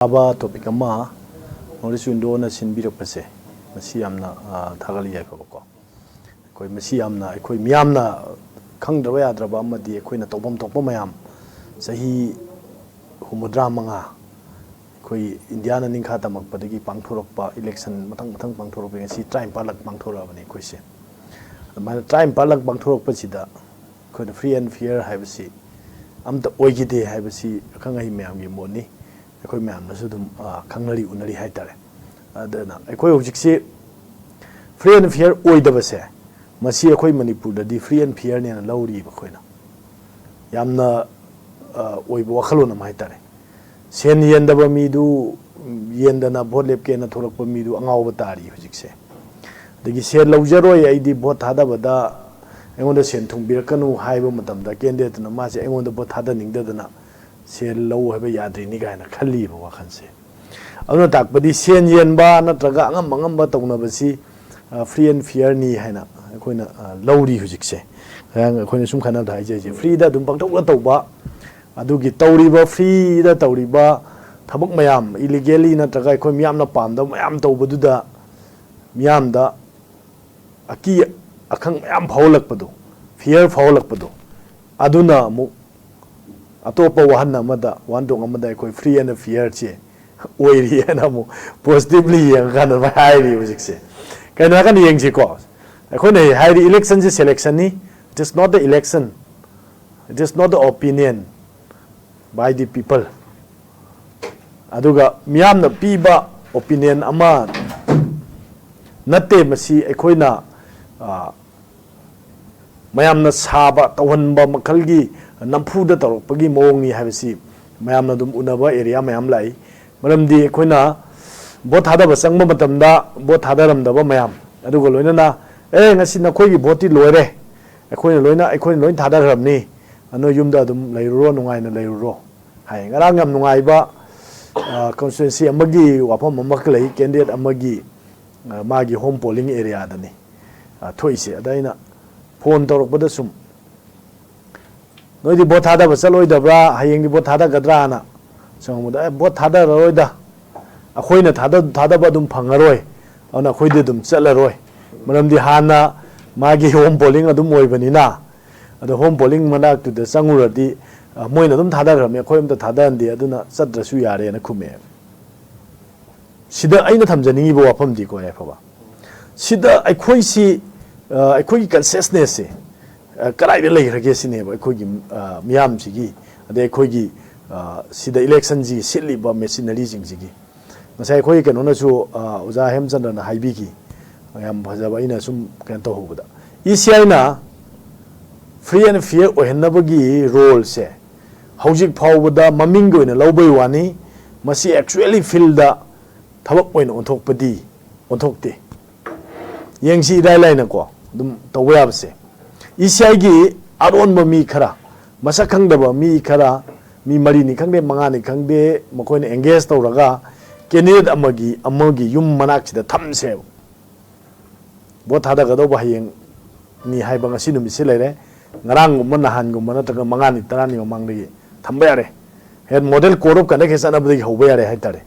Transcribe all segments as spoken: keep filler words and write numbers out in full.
ꯐꯕ ꯇꯣꯄꯤꯛ ꯑꯃ north east ꯋꯤꯟꯗꯣꯅ ꯁꯤꯟꯕꯤꯔꯛꯄꯁꯦ, ꯃꯁꯤ ꯌꯥꯝꯅ, ꯑ, ꯊꯥꯒꯠꯂꯤ ꯌꯥꯏꯐꯕꯀꯣ꯫ ꯑꯩꯈꯣꯏ ꯃꯁꯤ ꯌꯥꯝꯅ, ꯑꯩꯈꯣꯏ ꯃꯤꯌꯥꯝꯅ ꯈꯪꯗ꯭ꯔꯕ ꯌꯥꯗ꯭ꯔꯕ ꯑꯃꯗꯤ ꯑꯩꯈꯣꯏꯅ ꯇꯧꯐꯝ ꯊꯣꯛꯄ ꯃꯌꯥꯝ, ꯆꯍꯤ ꯍꯨꯝꯐꯨꯇꯔꯥ ꯃꯉꯥ ꯑꯩꯈꯣꯏ ꯏꯟꯗꯤꯌꯥꯅ ꯅꯤꯡꯈꯥ ꯇꯝꯃꯛꯄꯗꯒꯤ ꯄꯥꯡꯊꯣꯔꯛꯄ ꯏꯂꯦꯛꯁꯟ ꯃꯊꯪ ꯃꯊꯪ ꯄꯥꯡꯊꯣꯔꯛꯄ, ꯉꯁꯤ ꯇꯔꯥꯅꯤꯄꯥꯜꯂꯛ ꯄꯥꯡꯊꯣꯔꯛꯑꯕꯅꯤ ꯑꯩꯈꯣꯏꯁꯦ꯫ ꯑꯗꯨꯃꯥꯏꯅ ꯇꯔꯥꯅꯤꯄꯥꯜꯂꯛ ꯄꯥꯡꯊꯣꯔꯛꯄꯁꯤꯗ ꯑꯩꯈꯣꯏꯅ ꯐ꯭ꯔꯤ ꯑꯦꯟ ꯐꯤꯌꯔ ꯍꯥꯏꯕꯁꯤ ꯑꯝꯇ ꯑꯣꯏꯈꯤꯗꯦ ꯍꯥꯏꯕꯁꯤ ꯑꯈꯪ ꯑꯍꯩ ꯃꯌꯥꯝꯒꯤ ꯃꯣꯠꯅꯤ꯫ ꯑꯩꯈꯣꯏ ꯃꯌꯥꯝꯅꯁꯨ ꯑꯗꯨꯝ, ꯑ, ꯈꯪꯅꯔꯤ, ꯎꯅꯔꯤ ꯍꯥꯏꯇꯥꯔꯦ꯫ ꯑꯗꯨꯅ ꯑꯩꯈꯣꯏ ꯍꯧꯖꯤꯛꯁꯤ ꯐ꯭ꯔꯤ ꯑꯦꯟ ꯐꯤꯌꯔ ꯑꯣꯏꯗꯕꯁꯦ, ꯃꯁꯤ ꯑꯩꯈꯣꯏ ꯃꯅꯤꯄꯨꯔꯗꯗꯤ ꯐ꯭ꯔꯤ ꯑꯦꯟ ꯐꯤꯌꯔꯅꯦꯅ ꯂꯧꯔꯤꯕ ꯑꯩꯈꯣꯏꯅ꯫ ꯌꯥꯝꯅ, ꯑ, ꯑꯣꯏꯕ ꯋꯥꯈꯜꯂꯣꯟ ꯑꯃ ꯍꯥꯏꯇꯥꯔꯦ꯫ ꯁꯦꯟ ꯌꯦꯟꯗꯕ ꯃꯤꯗꯨ, ꯌꯦꯟꯗꯅ ꯚꯣꯠ ꯂꯦꯞꯀꯦꯅ ꯊꯣꯛꯂꯛꯄ ꯃꯤꯗꯨ ꯑꯉꯥꯎꯕ ꯇꯥꯔꯤ ꯍꯧꯖꯤꯛꯁꯦ꯫ ꯑꯗꯒꯤ ꯁꯦꯟ ꯂꯧꯖꯔꯣꯏ, ꯑꯩꯗꯤ ꯚꯣꯠ ꯊꯥꯗꯕꯗ ꯑꯩꯉꯣꯟꯗ ꯁꯦꯟ ꯊꯨꯡꯕꯤꯔꯛꯀꯅꯨ ꯍꯥꯏꯕ ꯃꯇꯝꯗ ꯀꯦꯟꯗꯤꯗꯦꯠꯇꯨꯅ ꯃꯥꯁꯦ ꯑꯩꯉꯣꯟꯗ ꯚꯣꯠ ꯊꯥꯗꯅꯤꯡꯗꯗꯅ ꯁꯦꯜ ꯂꯧ ꯍꯥꯏꯕ ꯌꯥꯗ꯭ꯔꯤꯅꯤ ꯀꯥꯏꯅ ꯈꯜꯂꯤꯕ ꯋꯥꯈꯜꯁꯦ꯫ ꯑꯗꯨꯅ ꯇꯥꯛꯄꯗꯤ ꯁꯦꯟ ꯌꯦꯟꯕ ꯅꯠꯇ꯭ꯔꯒ ꯑꯉꯝ ꯑꯉꯝꯕ ꯇꯧꯅꯕꯁꯤ, ꯑ, ꯐ꯭ꯔꯤ ꯑꯦꯟ ꯐꯤꯌꯔꯅꯤ ꯍꯥꯏꯅ ꯑꯩꯈꯣꯏꯅ, ꯑ, ꯂꯧꯔꯤ ꯍꯧꯖꯤꯛꯁꯦ꯫ ꯉꯔꯥꯡ ꯑꯩꯈꯣꯏꯅ ꯁꯨꯝ ꯈꯟꯅꯕꯗ ꯍꯥꯏꯖꯩꯁꯦ, ꯐ꯭ꯔꯤꯗ ꯑꯗꯨꯝ ꯄꯪꯇꯧꯗ ꯇꯧꯕ, ꯑꯗꯨꯒꯤ ꯇꯧꯔꯤꯕ ꯐ꯭ꯔꯤꯗ ꯇꯧꯔꯤꯕ ꯊꯕꯛ ꯃꯌꯥꯝ, ꯏꯂꯤꯒꯦꯂꯤ ꯅꯠꯇ꯭ꯔꯒ ꯑꯩꯈꯣꯏ ꯃꯤꯌꯥꯝꯅ ꯄꯥꯝꯗꯕ ꯃꯌꯥꯝ ꯇꯧꯕꯗꯨꯗ ꯃꯤꯌꯥꯝꯗ ꯑꯀꯤ ꯑꯈꯪ ꯃꯌꯥꯝ ꯐꯥꯎꯍꯜꯂꯛꯄꯗꯣ, ꯐꯤꯌꯔ ꯐꯥꯎꯍꯜꯂꯛꯄꯗꯣ, ꯑꯗꯨꯅ ꯑꯃꯨꯛ ꯑꯇꯣꯞꯄ ꯋꯥꯍꯟ ꯑꯃꯗ, ꯋꯥꯍꯟꯊꯣꯛ ꯑꯃꯗ ꯑꯩꯈꯣꯏ ꯐ꯭ꯔꯤ ꯑꯦꯟ ꯐꯤꯌꯔꯁꯦ ꯑꯣꯏꯔꯤ ꯍꯥꯏꯅ ꯑꯃꯨꯛ ꯄꯣꯖꯤꯇꯤꯚꯂꯤ ꯌꯦꯡꯉꯀꯥꯟꯗ ꯑꯗꯨꯃꯥꯏꯅ ꯍꯥꯏꯔꯤ ꯍꯧꯖꯤꯛꯁꯦ꯫ ꯀꯩꯅꯣ ꯍꯥꯏꯔꯀꯥꯟꯗ ꯌꯦꯡꯁꯤꯀꯣ, ꯑꯩꯈꯣꯏꯅ ꯍꯥꯏꯔꯤ ꯏꯂꯦꯛꯁꯟꯁꯦ ꯁꯦꯂꯦꯛꯁꯟꯅꯤ, it is not the election, it is not the opinion by the people꯫ ꯑꯗꯨꯒ ꯃꯤꯌꯥꯝꯅ ꯄꯤꯕ ꯑꯣꯄꯤꯅꯤꯌꯟ ꯑꯃ ꯅꯠꯇꯦ, ꯃꯁꯤ ꯑꯩꯈꯣꯏꯅ, ꯑ, ꯃꯌꯥꯝꯅ ꯁꯥꯕ ꯇꯧꯍꯟꯕ ꯃꯈꯜꯒꯤ ꯅꯝꯐꯨꯗ ꯇꯧꯔꯛꯄꯒꯤ ꯃꯑꯣꯡꯅꯤ ꯍꯥꯏꯕꯁꯤ ꯃꯌꯥꯝꯅ ꯑꯗꯨꯝ ꯎꯅꯕ ꯑꯦꯔꯤꯌꯥ ꯃꯌꯥꯝ ꯂꯥꯛꯏ꯫ ꯃꯔꯝꯗꯤ ꯑꯩꯈꯣꯏꯅ ꯚꯣꯠ ꯊꯥꯗꯕ ꯆꯪꯕ ꯃꯇꯝꯗ ꯚꯣꯠ ꯊꯥꯗꯔꯝꯗꯕ ꯃꯌꯥꯝ, ꯑꯗꯨꯒ ꯂꯣꯏꯅꯅ, "ꯑꯦ, ꯉꯁꯤ ꯅꯈꯣꯏꯒꯤ ꯚꯣꯠꯇꯤ ꯂꯣꯏꯔꯦ, ꯑꯩꯈꯣꯏꯅ ꯂꯣꯏꯅ, ꯑꯩꯈꯣꯏꯅ ꯂꯣꯏ ꯊꯥꯗꯈ꯭ꯔꯕꯅꯤ, ꯅꯣꯏ ꯌꯨꯝꯗ ꯑꯗꯨꯝ ꯂꯩꯔꯨꯔꯣ, ꯅꯨꯡꯉꯥꯏꯅ ꯂꯩꯔꯨꯔꯣ" ꯍꯥꯏ꯫ ꯉꯔꯥꯡ ꯌꯥꯝ ꯅꯨꯡꯉꯥꯏꯕ, ꯑ, ꯀꯟꯁꯇꯤꯇ꯭ꯋꯦꯟꯁꯤ ꯑꯃꯒꯤ ꯋꯥꯐꯝ ꯑꯃꯈꯛ ꯂꯩ, ꯀꯦꯟꯗꯤꯗꯦꯠ ꯑꯃꯒꯤ, ꯑ, ꯃꯥꯒꯤ ꯍꯣꯝ ꯄꯣꯂꯤꯡ ꯑꯦꯔꯤꯌꯥꯗꯅꯤ, ꯑ, ꯊꯣꯛꯏꯁꯦ꯫ ꯑꯗ ꯑꯩꯅ ꯐꯣꯟ ꯇꯧꯔꯛꯄꯗ ꯁꯨꯝ, "ꯅꯣꯏꯗꯤ ꯚꯣꯠ ꯊꯥꯗꯕ ꯆꯠꯂꯣꯏꯗꯕ꯭ꯔꯥ? ꯍꯌꯦꯡꯗꯤ ꯚꯣꯠ ꯊꯥꯗꯒꯗ꯭ꯔꯥꯅ?" ꯆꯪꯕꯗ ꯑꯦ ꯚꯣꯠ ꯊꯥꯗꯔꯔꯣꯏꯗ, ꯑꯩꯈꯣꯏꯅ ꯊꯥꯗ ꯊꯥꯗꯕ ꯑꯗꯨꯝ ꯐꯪꯉꯔꯣꯏ, ꯑꯗꯨꯅ ꯑꯩꯈꯣꯏꯗꯤ ꯑꯗꯨꯝ ꯆꯠꯂꯔꯣꯏ꯫ ꯃꯔꯝꯗꯤ ꯍꯥꯟꯅ ꯃꯥꯒꯤ ꯍꯣꯝ ꯄꯣꯂꯤꯡ ꯑꯗꯨꯝ ꯑꯣꯏꯕꯅꯤꯅ, ꯑꯗꯣ ꯍꯣꯝ ꯄꯣꯂꯤꯡ ꯃꯅꯥꯛꯇꯨꯗ ꯆꯪꯉꯨꯔꯗꯤ, ꯑ, ꯃꯣꯏꯅ ꯑꯗꯨꯝ ꯊꯥꯗꯈ꯭ꯔꯕꯅꯤ, ꯑꯩꯈꯣꯏ ꯑꯝꯇ ꯊꯥꯗꯍꯟꯗꯦ, ꯑꯗꯨꯅ ꯆꯠꯇ꯭ꯔꯁꯨ ꯌꯥꯔꯦꯅ ꯈꯨꯝꯃꯛꯑꯦ꯫ ꯁꯤꯗ ꯑꯩꯅ ꯊꯝꯖꯅꯤꯡꯉꯤꯕ ꯋꯥꯐꯝꯗꯤꯀꯣ, ꯌꯥꯏꯐꯕ, ꯁꯤꯗ ꯑꯩꯈꯣꯏꯁꯤ, ꯑ, ꯑꯩꯈꯣꯏꯒꯤ ꯀꯟꯁꯤꯌꯁꯅꯦꯁꯁꯦ, ꯑ, ꯀꯗꯥꯏꯗ ꯂꯩꯈ꯭ꯔꯒꯦ ꯁꯤꯅꯦꯕ ꯑꯩꯈꯣꯏꯒꯤ, ꯑ, ꯃꯤꯌꯥꯝꯁꯤꯒꯤ, ꯑꯗꯩ ꯑꯩꯈꯣꯏꯒꯤ, ꯑ, ꯁꯤꯗ ꯏꯂꯦꯛꯁꯟꯁꯤꯒꯤ ꯁꯤꯠꯂꯤꯕ ꯃꯦꯆꯤꯅꯔꯤꯁꯤꯡꯁꯤꯒꯤ꯫ ꯉꯁꯥꯏ ꯑꯩꯈꯣꯏ ꯀꯩꯅꯣꯅꯁꯨ, ꯑ, ꯑꯣꯖꯥ ꯍꯦꯝꯆꯟꯗ꯭ꯔꯅ ꯍꯥꯏꯕꯤꯈꯤ, ꯌꯥꯝ ꯐꯖꯕ, ꯑꯩꯅ ꯁꯨꯝ ꯀꯩꯅꯣ ꯇꯧꯍꯧꯕꯗ, ꯏ ꯁꯤ ꯑꯥꯏꯅ free and fair ꯑꯣꯏꯍꯟꯅꯕꯒꯤ ꯔꯣꯜꯁꯦ ꯍꯧꯖꯤꯛ ꯐꯥꯎꯕꯗ ꯃꯃꯤꯡꯒꯤ ꯑꯣꯏꯅ ꯂꯧꯕꯩ ꯋꯥꯅꯤ, ꯃꯁꯤ actually ꯐꯤꯜꯗ ꯊꯕꯛ ꯑꯣꯏꯅ ꯑꯣꯟꯊꯣꯛꯄꯗꯤ ꯑꯣꯟꯊꯣꯛꯇꯦ꯫ ꯌꯦꯡꯁꯤ, ꯏꯔꯥꯏ ꯂꯥꯏꯅꯀꯣ ꯑꯗꯨꯝ ꯇꯧꯕ ꯌꯥꯕꯁꯦ, ꯏ ꯁꯤ ꯑꯥꯏꯒꯤ ꯑꯔꯣꯟꯕ ꯃꯤ ꯈꯔ, ꯃꯁꯛ ꯈꯪꯗꯕ ꯃꯤ ꯈꯔ, ꯃꯤ ꯃꯔꯤꯅꯤ ꯈꯪꯗꯦ, ꯃꯉꯥꯅꯤ ꯈꯪꯗꯦ, ꯃꯈꯣꯏꯅ ꯑꯦꯡꯒꯦꯖ ꯇꯧꯔꯒ ꯀꯦꯟꯗꯤꯗꯦꯠ ꯑꯃꯒꯤ, ꯑꯃꯒꯤ ꯌꯨꯝ ꯃꯅꯥꯛꯁꯤꯗ ꯊꯝꯁꯦꯕ꯫ ꯚꯣꯠ ꯊꯥꯗꯒꯗꯧꯕ ꯍꯌꯦꯡꯅꯤ ꯍꯥꯏꯕ ꯉꯁꯤ ꯅꯨꯃꯤꯠꯁꯤ ꯂꯩꯔꯦ꯫ ꯉꯔꯥꯡꯒꯨꯝꯕ, ꯅꯍꯥꯟꯒꯨꯝꯕ ꯅꯠꯇ꯭ꯔꯒ ꯃꯉꯥꯅꯤ, ꯇꯔꯥꯅꯤ ꯃꯃꯥꯡꯗꯒꯤ ꯊꯝꯕ ꯌꯥꯔꯦ꯫ ꯍꯦꯛ ꯃꯣꯗꯦꯜ ꯀꯣꯗ ꯑꯣꯐ ꯀꯟꯗꯛ ꯍꯦꯛ ꯆꯠꯅꯕꯗꯒꯤ ꯍꯧꯕ ꯌꯥꯔꯦ ꯍꯥꯏꯇꯥꯔꯦ꯫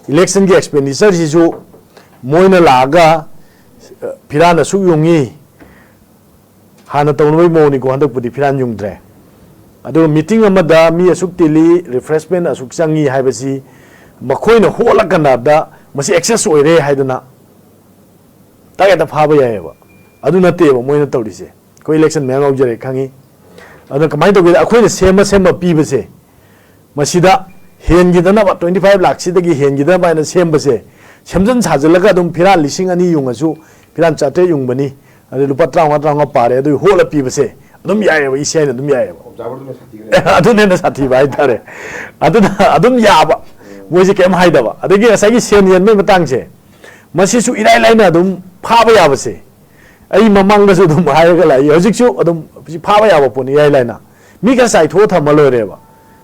ꯏꯂꯦꯛꯁꯟꯒꯤ ꯑꯦꯛꯁꯄꯦꯟꯗꯤꯆꯔꯁꯤꯁꯨ ꯃꯣꯏꯅ ꯂꯥꯛꯑꯒ, ꯑ, ꯐꯤꯔꯥꯟ ꯑꯁꯨꯛ ꯌꯨꯡꯉꯤ, ꯍꯥꯟꯅ ꯇꯧꯅꯕꯒꯤ ꯃꯑꯣꯡꯅꯤꯀꯣ, ꯍꯟꯗꯛꯄꯨꯗꯤ ꯐꯤꯔꯥꯟ ꯌꯨꯡꯗ꯭ꯔꯦ꯫ ꯑꯗꯨꯒ ꯃꯤꯇꯤꯡ ꯑꯃꯗ ꯃꯤ ꯑꯁꯨꯛ ꯇꯤꯜꯂꯤ, ꯔꯤꯐ꯭ꯔꯦꯁꯃꯦꯟ ꯑꯁꯨꯛ ꯆꯪꯉꯤ ꯍꯥꯏꯕꯁꯤ ꯃꯈꯣꯏꯅ ꯍꯣꯠꯂꯀꯥꯟꯗ ꯃꯁꯤ ꯑꯦꯛꯁꯦꯁ ꯑꯣꯏꯔꯦ ꯍꯥꯏꯗꯅ ꯇꯥꯔꯒꯦꯠꯇ ꯐꯥꯕ ꯌꯥꯏꯑꯕ꯫ ꯑꯗꯨ ꯅꯠꯇꯦꯕ ꯃꯣꯏꯅ ꯇꯧꯔꯤꯁꯦ꯫ ꯑꯩꯈꯣꯏ ꯏꯂꯦꯛꯁꯟ ꯃꯌꯥꯝ ꯌꯥꯎꯖꯔꯦ ꯈꯪꯉꯤ꯫ ꯑꯗꯨꯅ ꯀꯃꯥꯏꯅ ꯇꯧꯒꯦꯗ, ꯑꯩꯈꯣꯏꯅ ꯁꯦꯝꯃ ꯁꯦꯝꯃ ꯄꯤꯕꯁꯦ, ꯃꯁꯤꯗ ꯍꯦꯟꯈꯤꯗꯅꯕ, twenty five ꯂꯥꯛꯁꯤꯗꯒꯤ ꯍꯦꯟꯈꯤꯗꯅꯕ ꯍꯥꯏꯅ ꯁꯦꯝꯕꯁꯦ, ꯁꯦꯝꯖꯤꯟ ꯁꯥꯖꯤꯜꯂꯒ ꯑꯗꯨꯝ ꯐꯤꯔꯥꯟ ꯂꯤꯁꯤꯡ ꯑꯅꯤ ꯌꯨꯡꯉꯁꯨ, ꯐꯤꯔꯥꯟ ꯆꯥꯇ꯭ꯔꯦꯠ ꯌꯨꯡꯕꯅꯤ, ꯑꯗꯨ ꯂꯨꯄꯥ ꯇꯔꯥꯃꯉꯥ, ꯇꯔꯥꯃꯉꯥ ꯄꯥꯔꯦ, ꯑꯗꯨ ꯍꯣꯠꯂ ꯄꯤꯕꯁꯦ ꯑꯗꯨꯝ ꯌꯥꯏꯑꯕ, ꯏ ꯁꯤ ꯑꯥꯏꯅ ꯑꯗꯨꯝ ꯌꯥꯏꯑꯕ꯫ ꯑꯣꯕꯖꯥꯔꯚꯔꯗꯨꯅ ꯁꯥꯊꯤꯈ꯭ꯔꯦ꯫ ꯑꯗꯨꯅ ꯍꯦꯟꯅ ꯁꯥꯊꯤꯕ ꯍꯥꯏꯇꯥꯔꯦ꯫ ꯑꯗꯨꯅ ꯑꯗꯨꯝ ꯌꯥꯕ, ꯃꯣꯏꯁꯦ ꯀꯩꯝ ꯍꯥꯏꯗꯕ꯫ ꯑꯗꯒꯤ ꯉꯁꯥꯏꯒꯤ ꯁꯦꯟ ꯌꯦꯟꯕꯩ ꯃꯇꯥꯡꯁꯦ, ꯃꯁꯤꯁꯨ ꯏꯔꯥꯏ ꯂꯥꯏꯅ ꯑꯗꯨꯝ ꯐꯥꯕ ꯌꯥꯕꯁꯦ, ꯑꯩ ꯃꯃꯥꯡꯗꯁꯨ ꯑꯗꯨꯝ ꯍꯥꯏꯔꯒ ꯂꯥꯛꯏ, ꯍꯧꯖꯤꯛꯁꯨ ꯑꯗꯨꯝ ꯁꯤ ꯐꯥꯕ ꯌꯥꯕ ꯄꯣꯠꯅꯤ ꯏꯔꯥꯏ ꯂꯥꯏꯅ꯫ ꯃꯤ ꯈꯔ ꯆꯥꯏꯊꯣꯛꯑ ꯊꯝꯃ ꯂꯣꯏꯔꯦꯕ꯫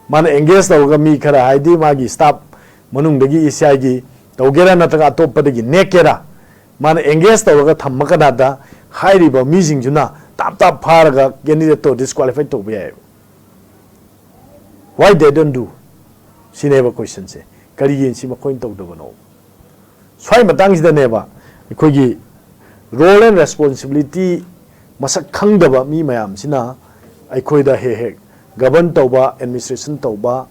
ꯃꯥꯅ ꯑꯦꯡꯒꯦꯖ ꯇꯧꯔꯒ ꯃꯤ ꯈꯔ, ꯍꯥꯏꯗꯤ ꯃꯥꯒꯤ ꯁ꯭ꯇꯥꯐ ꯃꯅꯨꯡꯗꯒꯤ ꯏ ꯁꯤ ꯑꯥꯏꯒꯤ ꯇꯧꯒꯦꯔꯥ ꯅꯠꯇ꯭ꯔꯒ ꯑꯇꯣꯞꯄꯗꯒꯤ ꯅꯦꯛꯀꯦꯔꯥ, ꯃꯥꯅ ꯑꯦꯡꯒꯦꯖ ꯇꯧꯔꯒ ꯊꯝꯃ ꯀꯅꯥꯗ ꯍꯥꯏꯔꯤꯕ ꯃꯤꯁꯤꯡꯁꯤꯅ ꯇꯥꯞ ꯇꯥꯞ ꯐꯥꯔꯒ ꯀꯦꯟꯗꯤꯗꯦꯠꯇꯣ ꯗꯤꯁꯀ꯭ꯋꯥꯂꯤꯐꯥꯏ ꯇꯧꯕ ꯌꯥꯏꯑꯕ꯫ Why they don't do? ꯁꯤꯅꯦꯕ ꯀꯣꯏꯁꯟꯁꯦ꯫ ꯀꯔꯤꯒꯤ ꯁꯤ ꯃꯈꯣꯏꯅ ꯇꯧꯗꯕꯅꯣ? ꯁ꯭ꯋꯥꯏ ꯃꯇꯥꯡꯁꯤꯗꯅꯦꯕ ꯑꯩꯈꯣꯏꯒꯤ role and responsibility ꯃꯁꯛ ꯈꯪꯗꯕ ꯃꯤ ꯃꯌꯥꯝꯁꯤꯅ ꯑꯩꯈꯣꯏꯗ ꯍꯦꯛ ꯍꯦꯛ govern ꯇꯧꯕ, administration ꯇꯧꯕ,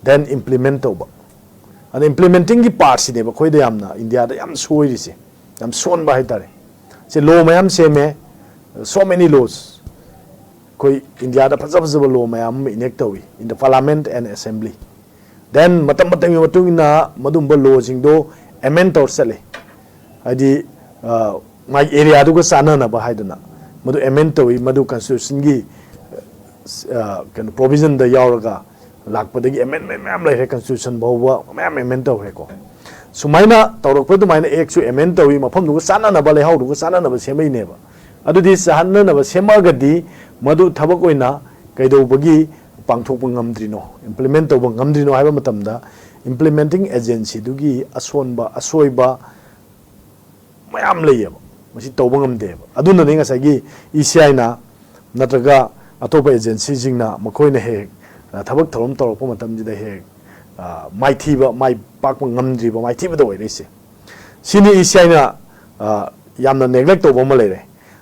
then implement ꯇꯧꯕ꯫ ꯑꯗ implementingꯒꯤ partꯁꯤꯅꯦꯕ ꯑꯩꯈꯣꯏꯗ ꯌꯥꯝꯅ, ꯏꯟꯗꯤꯌꯥꯗ ꯌꯥꯝ ꯁꯣꯏꯔꯤꯁꯦ, ꯌꯥꯝ ꯁꯣꯟꯕ ꯍꯥꯏꯇꯥꯔꯦ꯫ ꯁꯦ, law ꯃꯌꯥꯝ ꯁꯦꯝꯃꯦ, so many laws꯫ ꯑꯩꯈꯣꯏ ꯏꯟꯗꯤꯌꯥꯗ ꯐꯖ ꯐꯖꯕ law ꯃꯌꯥꯝ ꯑꯃ enact ꯇꯧꯏ in the parliament and assembly꯫ Then ꯃꯇꯝ ꯃꯇꯝꯒꯤ ꯃꯇꯨꯡ ꯏꯟꯅ ꯃꯗꯨꯝꯕ lawꯁꯤꯡꯗꯣ amend ꯇꯧꯔ ꯆꯠꯂꯦ꯫ ꯍꯥꯏꯗꯤ, ꯑ, ꯃꯥꯒꯤ areaꯗꯨꯒ ꯆꯥꯟꯅꯅꯕ ꯍꯥꯏꯗꯅ ꯃꯗꯨ amend ꯇꯧꯏ, ꯃꯗꯨ constitutionꯒꯤ, ꯑ, ꯀꯩꯅꯣ, provisionꯗ ꯌꯥꯎꯔꯒ ꯂꯥꯛꯄꯗꯒꯤ amendment ꯃꯌꯥꯝ ꯂꯩꯔꯦ, constitution ꯐꯥꯎꯕ ꯃꯌꯥꯝ amend ꯇꯧꯈ꯭ꯔꯦꯀꯣ꯫ ꯁꯨꯃꯥꯏꯅ ꯇꯧꯔꯛꯄ ꯑꯗꯨꯃꯥꯏꯅ actꯁꯨ amend ꯇꯧꯏ, ꯃꯐꯝꯗꯨꯒ ꯆꯥꯟꯅꯅꯕ, ꯂꯩꯍꯥꯎꯗꯨꯒ ꯆꯥꯟꯅꯅꯕ ꯁꯦꯝꯃꯛꯏꯅꯦꯕ꯫ ꯑꯗꯨꯗꯤ ꯆꯥꯟꯅꯅꯕ ꯁꯦꯝꯃꯛꯑꯒꯗꯤ ꯃꯗꯨ ꯊꯕꯛ ꯑꯣꯏꯅ ꯀꯩꯗꯧꯕꯒꯤ ꯄꯥꯡꯊꯣꯛꯄ ꯉꯝꯗ꯭ꯔꯤꯅꯣ, implement ꯇꯧꯕ ꯉꯝꯗ꯭ꯔꯤꯅꯣ ꯍꯥꯏꯕ ꯃꯇꯝꯗ implementing agencyꯗꯨꯒꯤ ꯑꯁꯣꯟꯕ, ꯑꯁꯣꯏꯕ ꯃꯌꯥꯝ ꯂꯩꯌꯦꯕ, ꯃꯁꯤ ꯇꯧꯕ ꯉꯝꯗꯦꯕ꯫ ꯑꯗꯨꯅꯅꯦ ꯉꯁꯥꯏꯒꯤ ECIꯅ ꯅꯠꯇ꯭ꯔꯒ ꯑꯇꯣꯞꯄ agencyꯁꯤꯡꯅ ꯃꯈꯣꯏꯅ ꯍꯦꯛ ꯍꯦꯛ, ꯑ, ꯊꯕꯛ ꯊꯧꯔꯝ ꯇꯧꯔꯛꯄ ꯃꯇꯝꯁꯤꯗ ꯍꯦꯛ, ꯑ, ꯃꯥꯏꯊꯤꯕ, ꯃꯥꯏ ꯄꯥꯛꯄ ꯉꯝꯗ꯭ꯔꯤꯕ, ꯃꯥꯏꯊꯤꯕꯗ ꯑꯣꯏꯔꯛꯏꯁꯦ꯫ ꯁꯤꯅꯤ ECIꯅ, ꯑ, ꯌꯥꯝꯅ neglect ꯇꯧꯕ ꯑꯃ ꯂꯩꯔꯦ꯫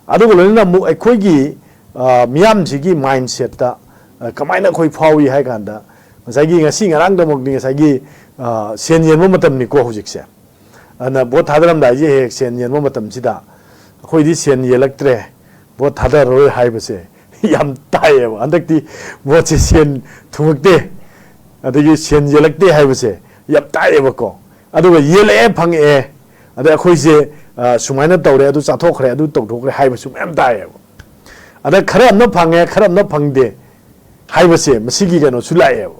ꯑꯗꯨꯒ ꯂꯣꯏꯅꯅ ꯑꯃꯨꯛ ꯑꯩꯈꯣꯏꯒꯤ, ꯑ, ꯃꯤꯌꯥꯝꯁꯤꯒꯤ mindsetꯇ, ꯑ, ꯀꯃꯥꯏꯅ ꯑꯩꯈꯣꯏ ꯐꯥꯎꯏ ꯍꯥꯏ ꯀꯥꯟꯗ, ꯉꯁꯥꯏꯒꯤ ꯉꯁꯤ ꯉꯔꯥꯡꯗꯃꯛꯇꯤ ꯉꯁꯥꯏꯒꯤ, ꯑ, ꯁꯦꯟ ꯌꯦꯟꯕ ꯃꯇꯝꯅꯤꯀꯣ ꯍꯧꯖꯤꯛꯁꯦ꯫ ꯑꯗꯨꯅ vote ꯊꯥꯗꯔꯝꯗꯥꯏꯁꯦ ꯍꯦꯛ ꯍꯦꯛ ꯁꯦꯟ ꯌꯦꯟꯕ ꯃꯇꯝꯁꯤꯗ ꯑꯩꯈꯣꯏꯗꯤ ꯁꯦꯟ ꯌꯦꯜꯂꯛꯇ꯭ꯔꯦ, vote ꯊꯥꯗꯔꯔꯣꯏ ꯍꯥꯏꯕꯁꯦ ꯌꯥꯝ ꯇꯥꯏꯌꯦꯕ꯫ ꯍꯟꯗꯛꯇꯤ voteꯁꯦ ꯁꯦꯟ ꯊꯨꯡꯉꯛꯇꯦ, ꯑꯗꯒꯤ ꯁꯦꯟ ꯌꯦꯜꯂꯛꯇꯦ ꯍꯥꯏꯕꯁꯦ ꯌꯥꯝ ꯇꯥꯏꯌꯦꯕꯀꯣ꯫ ꯑꯗꯨꯒ ꯌꯦꯜꯂꯛꯑꯦ, ꯐꯪꯉꯛꯑꯦ, ꯑꯗ ꯑꯩꯈꯣꯏꯁꯦ, ꯑ, ꯁꯨꯃꯥꯏꯅ ꯇꯧꯔꯦ, ꯑꯗꯨ ꯆꯥꯊꯣꯛꯈ꯭ꯔꯦ, ꯑꯗꯨ ꯇꯧꯊꯣꯛꯈ꯭ꯔꯦ ꯍꯥꯏꯕꯁꯨ ꯃꯌꯥꯝ ꯇꯥꯏꯌꯦꯕ꯫ ꯑꯗ ꯈꯔ ꯑꯃꯅ ꯐꯪꯉꯦ, ꯈꯔ ꯑꯃꯅ ꯐꯪꯗꯦ ꯍꯥꯏꯕꯁꯦ ꯃꯁꯤꯒꯤ ꯀꯩꯅꯣꯁꯨ ꯂꯥꯛꯑꯦꯕ꯫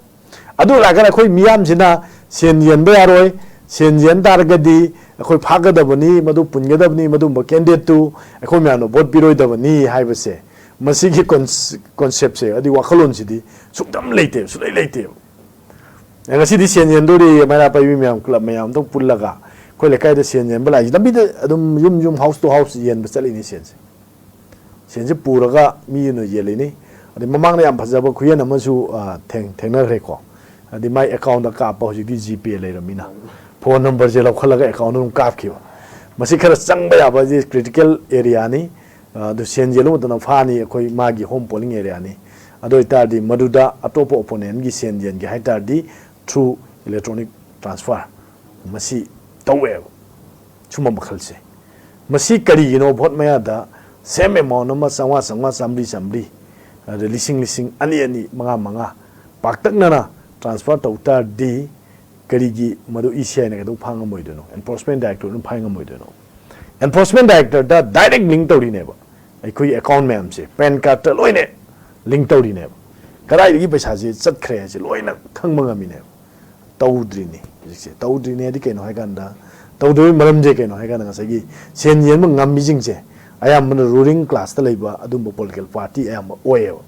ꯑꯗꯨ ꯂꯥꯛꯑꯒꯅ ꯑꯩꯈꯣꯏ ꯃꯤꯌꯥꯝꯁꯤꯅ ꯁꯦꯟ ꯌꯦꯟꯕ ꯌꯥꯔꯣꯏ, ꯁꯦꯟ ꯌꯦꯟ ꯇꯥꯔꯒꯗꯤ ꯑꯩꯈꯣꯏ ꯐꯥꯒꯗꯕꯅꯤ, ꯃꯗꯨ ꯄꯨꯟꯒꯗꯕꯅꯤ, ꯃꯗꯨꯝꯕ candidateꯇꯨ ꯑꯩꯈꯣꯏ ꯃꯌꯥꯝꯅ vote ꯄꯤꯔꯣꯏꯗꯕꯅꯤ ꯍꯥꯏꯕꯁꯦ, ꯃꯁꯤꯒꯤ cons-, conceptꯁꯦ, ꯑꯗꯨꯒꯤ ꯋꯥꯈꯜꯂꯣꯟꯁꯤꯗꯤ ꯁꯨꯡꯇꯝ ꯂꯩꯇꯦꯕ, ꯁꯨꯡꯂꯩ ꯂꯩꯇꯦꯕ꯫ ꯑꯦ, ꯉꯁꯤꯗꯤ ꯁꯦꯟ ꯌꯦꯟꯗꯣꯔꯤ, ꯃꯩꯔꯥ ꯄꯥꯏꯕꯤ ꯃꯌꯥꯝ, club ꯃꯌꯥꯝ ꯑꯝꯇꯪ ꯄꯨꯜꯂꯒ ꯑꯩꯈꯣꯏ ꯂꯩꯀꯥꯏꯗ ꯁꯦꯟ ꯌꯦꯟꯕ ꯂꯥꯛꯏꯁꯦ꯫ ꯂꯝꯕꯤꯗ ꯑꯗꯨꯝ ꯌꯨꯝ ꯌꯨꯝ, house to house ꯌꯦꯟꯕ ꯆꯠꯂꯤꯅꯤ ꯁꯦꯟꯁꯦ꯫ ꯁꯦꯟꯁꯦ ꯄꯨꯔꯒ ꯃꯤ ꯑꯣꯏꯅ ꯌꯦꯜꯂꯤꯅꯤ꯫ ꯑꯗꯩ ꯃꯃꯥꯡꯗ ꯌꯥꯝ ꯐꯖꯕ ꯈꯨꯌꯦꯟ ꯑꯃꯁꯨ, ꯑ, ꯊꯦꯡ-, ꯊꯦꯡꯅꯈ꯭ꯔꯦꯀꯣ꯫ ꯑꯗꯩ ꯃꯥꯏ ꯑꯦꯀꯥꯎꯟꯗ ꯀꯥꯞꯄ, ꯍꯧꯖꯤꯛꯇꯤ ꯖꯤ ꯄꯦ ꯂꯩꯔꯕꯅꯤꯅ ꯐꯣꯟ ꯅꯝꯕꯔꯁꯦ ꯂꯧꯈꯠꯂꯒ ꯑꯦꯀꯥꯎꯟꯗ ꯑꯗꯨꯝ ꯀꯥꯞꯈꯤꯕ꯫ ꯃꯁꯤ ꯈꯔ ꯆꯪꯕ ꯌꯥꯕ, ꯍꯥꯏꯗꯤ ꯀ꯭ꯔꯤꯇꯤꯀꯦꯜ ꯑꯦꯔꯤꯌꯥꯅꯤ꯫ ꯑꯗꯨ ꯁꯦꯟ ꯌꯦꯜꯂꯨ ꯃꯇꯝꯗ ꯐꯥꯅꯤ, ꯑꯩꯈꯣꯏ ꯃꯥꯒꯤ ꯍꯣꯝ ꯄꯣꯂꯤꯡ ꯑꯦꯔꯤꯌꯥꯅꯤ꯫ ꯑꯗꯨ ꯑꯣꯏꯇꯥꯔꯗꯤ ꯃꯗꯨꯗ ꯑꯇꯣꯞꯄ ꯑꯣꯄꯣꯅꯦꯟꯒꯤ ꯁꯦꯟ ꯌꯦꯟꯒꯦ ꯍꯥꯏ ꯇꯥꯔꯗꯤ through electronic transfer ꯃꯁꯤ ꯇꯧꯋꯦꯕ꯫ ꯁꯨꯝꯕ ꯃꯈꯜꯁꯦ꯫ ꯃꯁꯤ ꯀꯔꯤꯒꯤꯅꯣ? ꯚꯣꯠ ꯃꯌꯥꯗ ꯁꯦꯝ ꯑꯦꯃꯥꯎꯟ ꯑꯃ, ꯆꯥꯝꯃꯉꯥ ꯆꯥꯝꯃꯉꯥ, ꯆꯥꯝꯃꯔꯤ ꯆꯥꯝꯃꯔꯤ, ꯑꯗ ꯂꯤꯁꯤꯡ ꯂꯤꯁꯤꯡ, ꯑꯅꯤ ꯑꯅꯤ, ꯃꯉꯥ ꯃꯉꯥ ꯄꯥꯛꯇꯛꯅꯅ ꯇ꯭ꯔꯥꯟꯁꯐꯔ ꯇꯧ ꯇꯥꯔꯗꯤ ꯀꯔꯤꯒꯤ ꯃꯗꯨ ꯏ ꯁꯤ ꯑꯥꯏꯅ ꯀꯩꯗꯧ ꯐꯥ ꯉꯝꯃꯣꯏꯗꯣꯏꯅꯣ? ꯑꯦꯟꯐꯣꯔꯁꯃꯦꯟ ꯗꯥꯏꯔꯦꯛꯇꯣꯔꯦꯠꯅ ꯐꯥ ꯉꯝꯃꯣꯏꯗꯣꯏꯅꯣ? ꯑꯦꯟꯐꯣꯔꯁꯃꯦꯟ ꯗꯥꯏꯔꯦꯛꯇꯣꯔꯦꯠꯇ ꯗꯥꯏꯔꯦꯛ ꯂꯤꯡ ꯇꯧꯔꯤꯅꯦꯕ ꯑꯩꯈꯣꯏꯒꯤ ꯑꯦꯀꯥꯎꯟ ꯃꯌꯥꯝꯁꯦ, ꯄꯦꯟ ꯀꯥꯔꯠꯇ ꯂꯣꯏꯅ ꯂꯤꯡ ꯇꯧꯔꯤꯅꯦꯕ꯫ ꯀꯗꯥꯏꯗꯒꯤ ꯄꯩꯁꯥꯁꯦ ꯆꯠꯈ꯭ꯔꯦ ꯍꯥꯏꯁꯦ ꯂꯣꯏꯅ ꯈꯪꯕ ꯉꯝꯃꯤꯅꯦꯕ꯫ ꯇꯧꯗ꯭ꯔꯤꯅꯤ ꯍꯧꯖꯤꯛꯁꯦ꯫ ꯇꯧꯗ꯭ꯔꯤꯅꯦꯗꯤ ꯀꯩꯅꯣ ꯍꯥꯏꯀꯥꯟꯗ, ꯇꯧꯗꯕꯒꯤ ꯃꯔꯝꯁꯦ ꯀꯩꯅꯣ ꯍꯥꯏꯀꯥꯟꯗ, ꯉꯁꯥꯏꯒꯤ ꯁꯦꯟ ꯌꯦꯟꯕ ꯉꯝꯃꯤꯁꯤꯡꯁꯦ ꯑꯌꯥꯝꯕꯅ ꯔꯨꯂꯤꯡ ꯀ꯭ꯂꯥꯁꯇ ꯂꯩꯕ ꯑꯗꯨꯝꯕ ꯄꯣꯂꯤꯇꯤꯀꯦꯜ ꯄꯥꯔꯇꯤ ꯑꯌꯥꯝꯕ ꯑꯣꯏꯌꯦꯕ꯫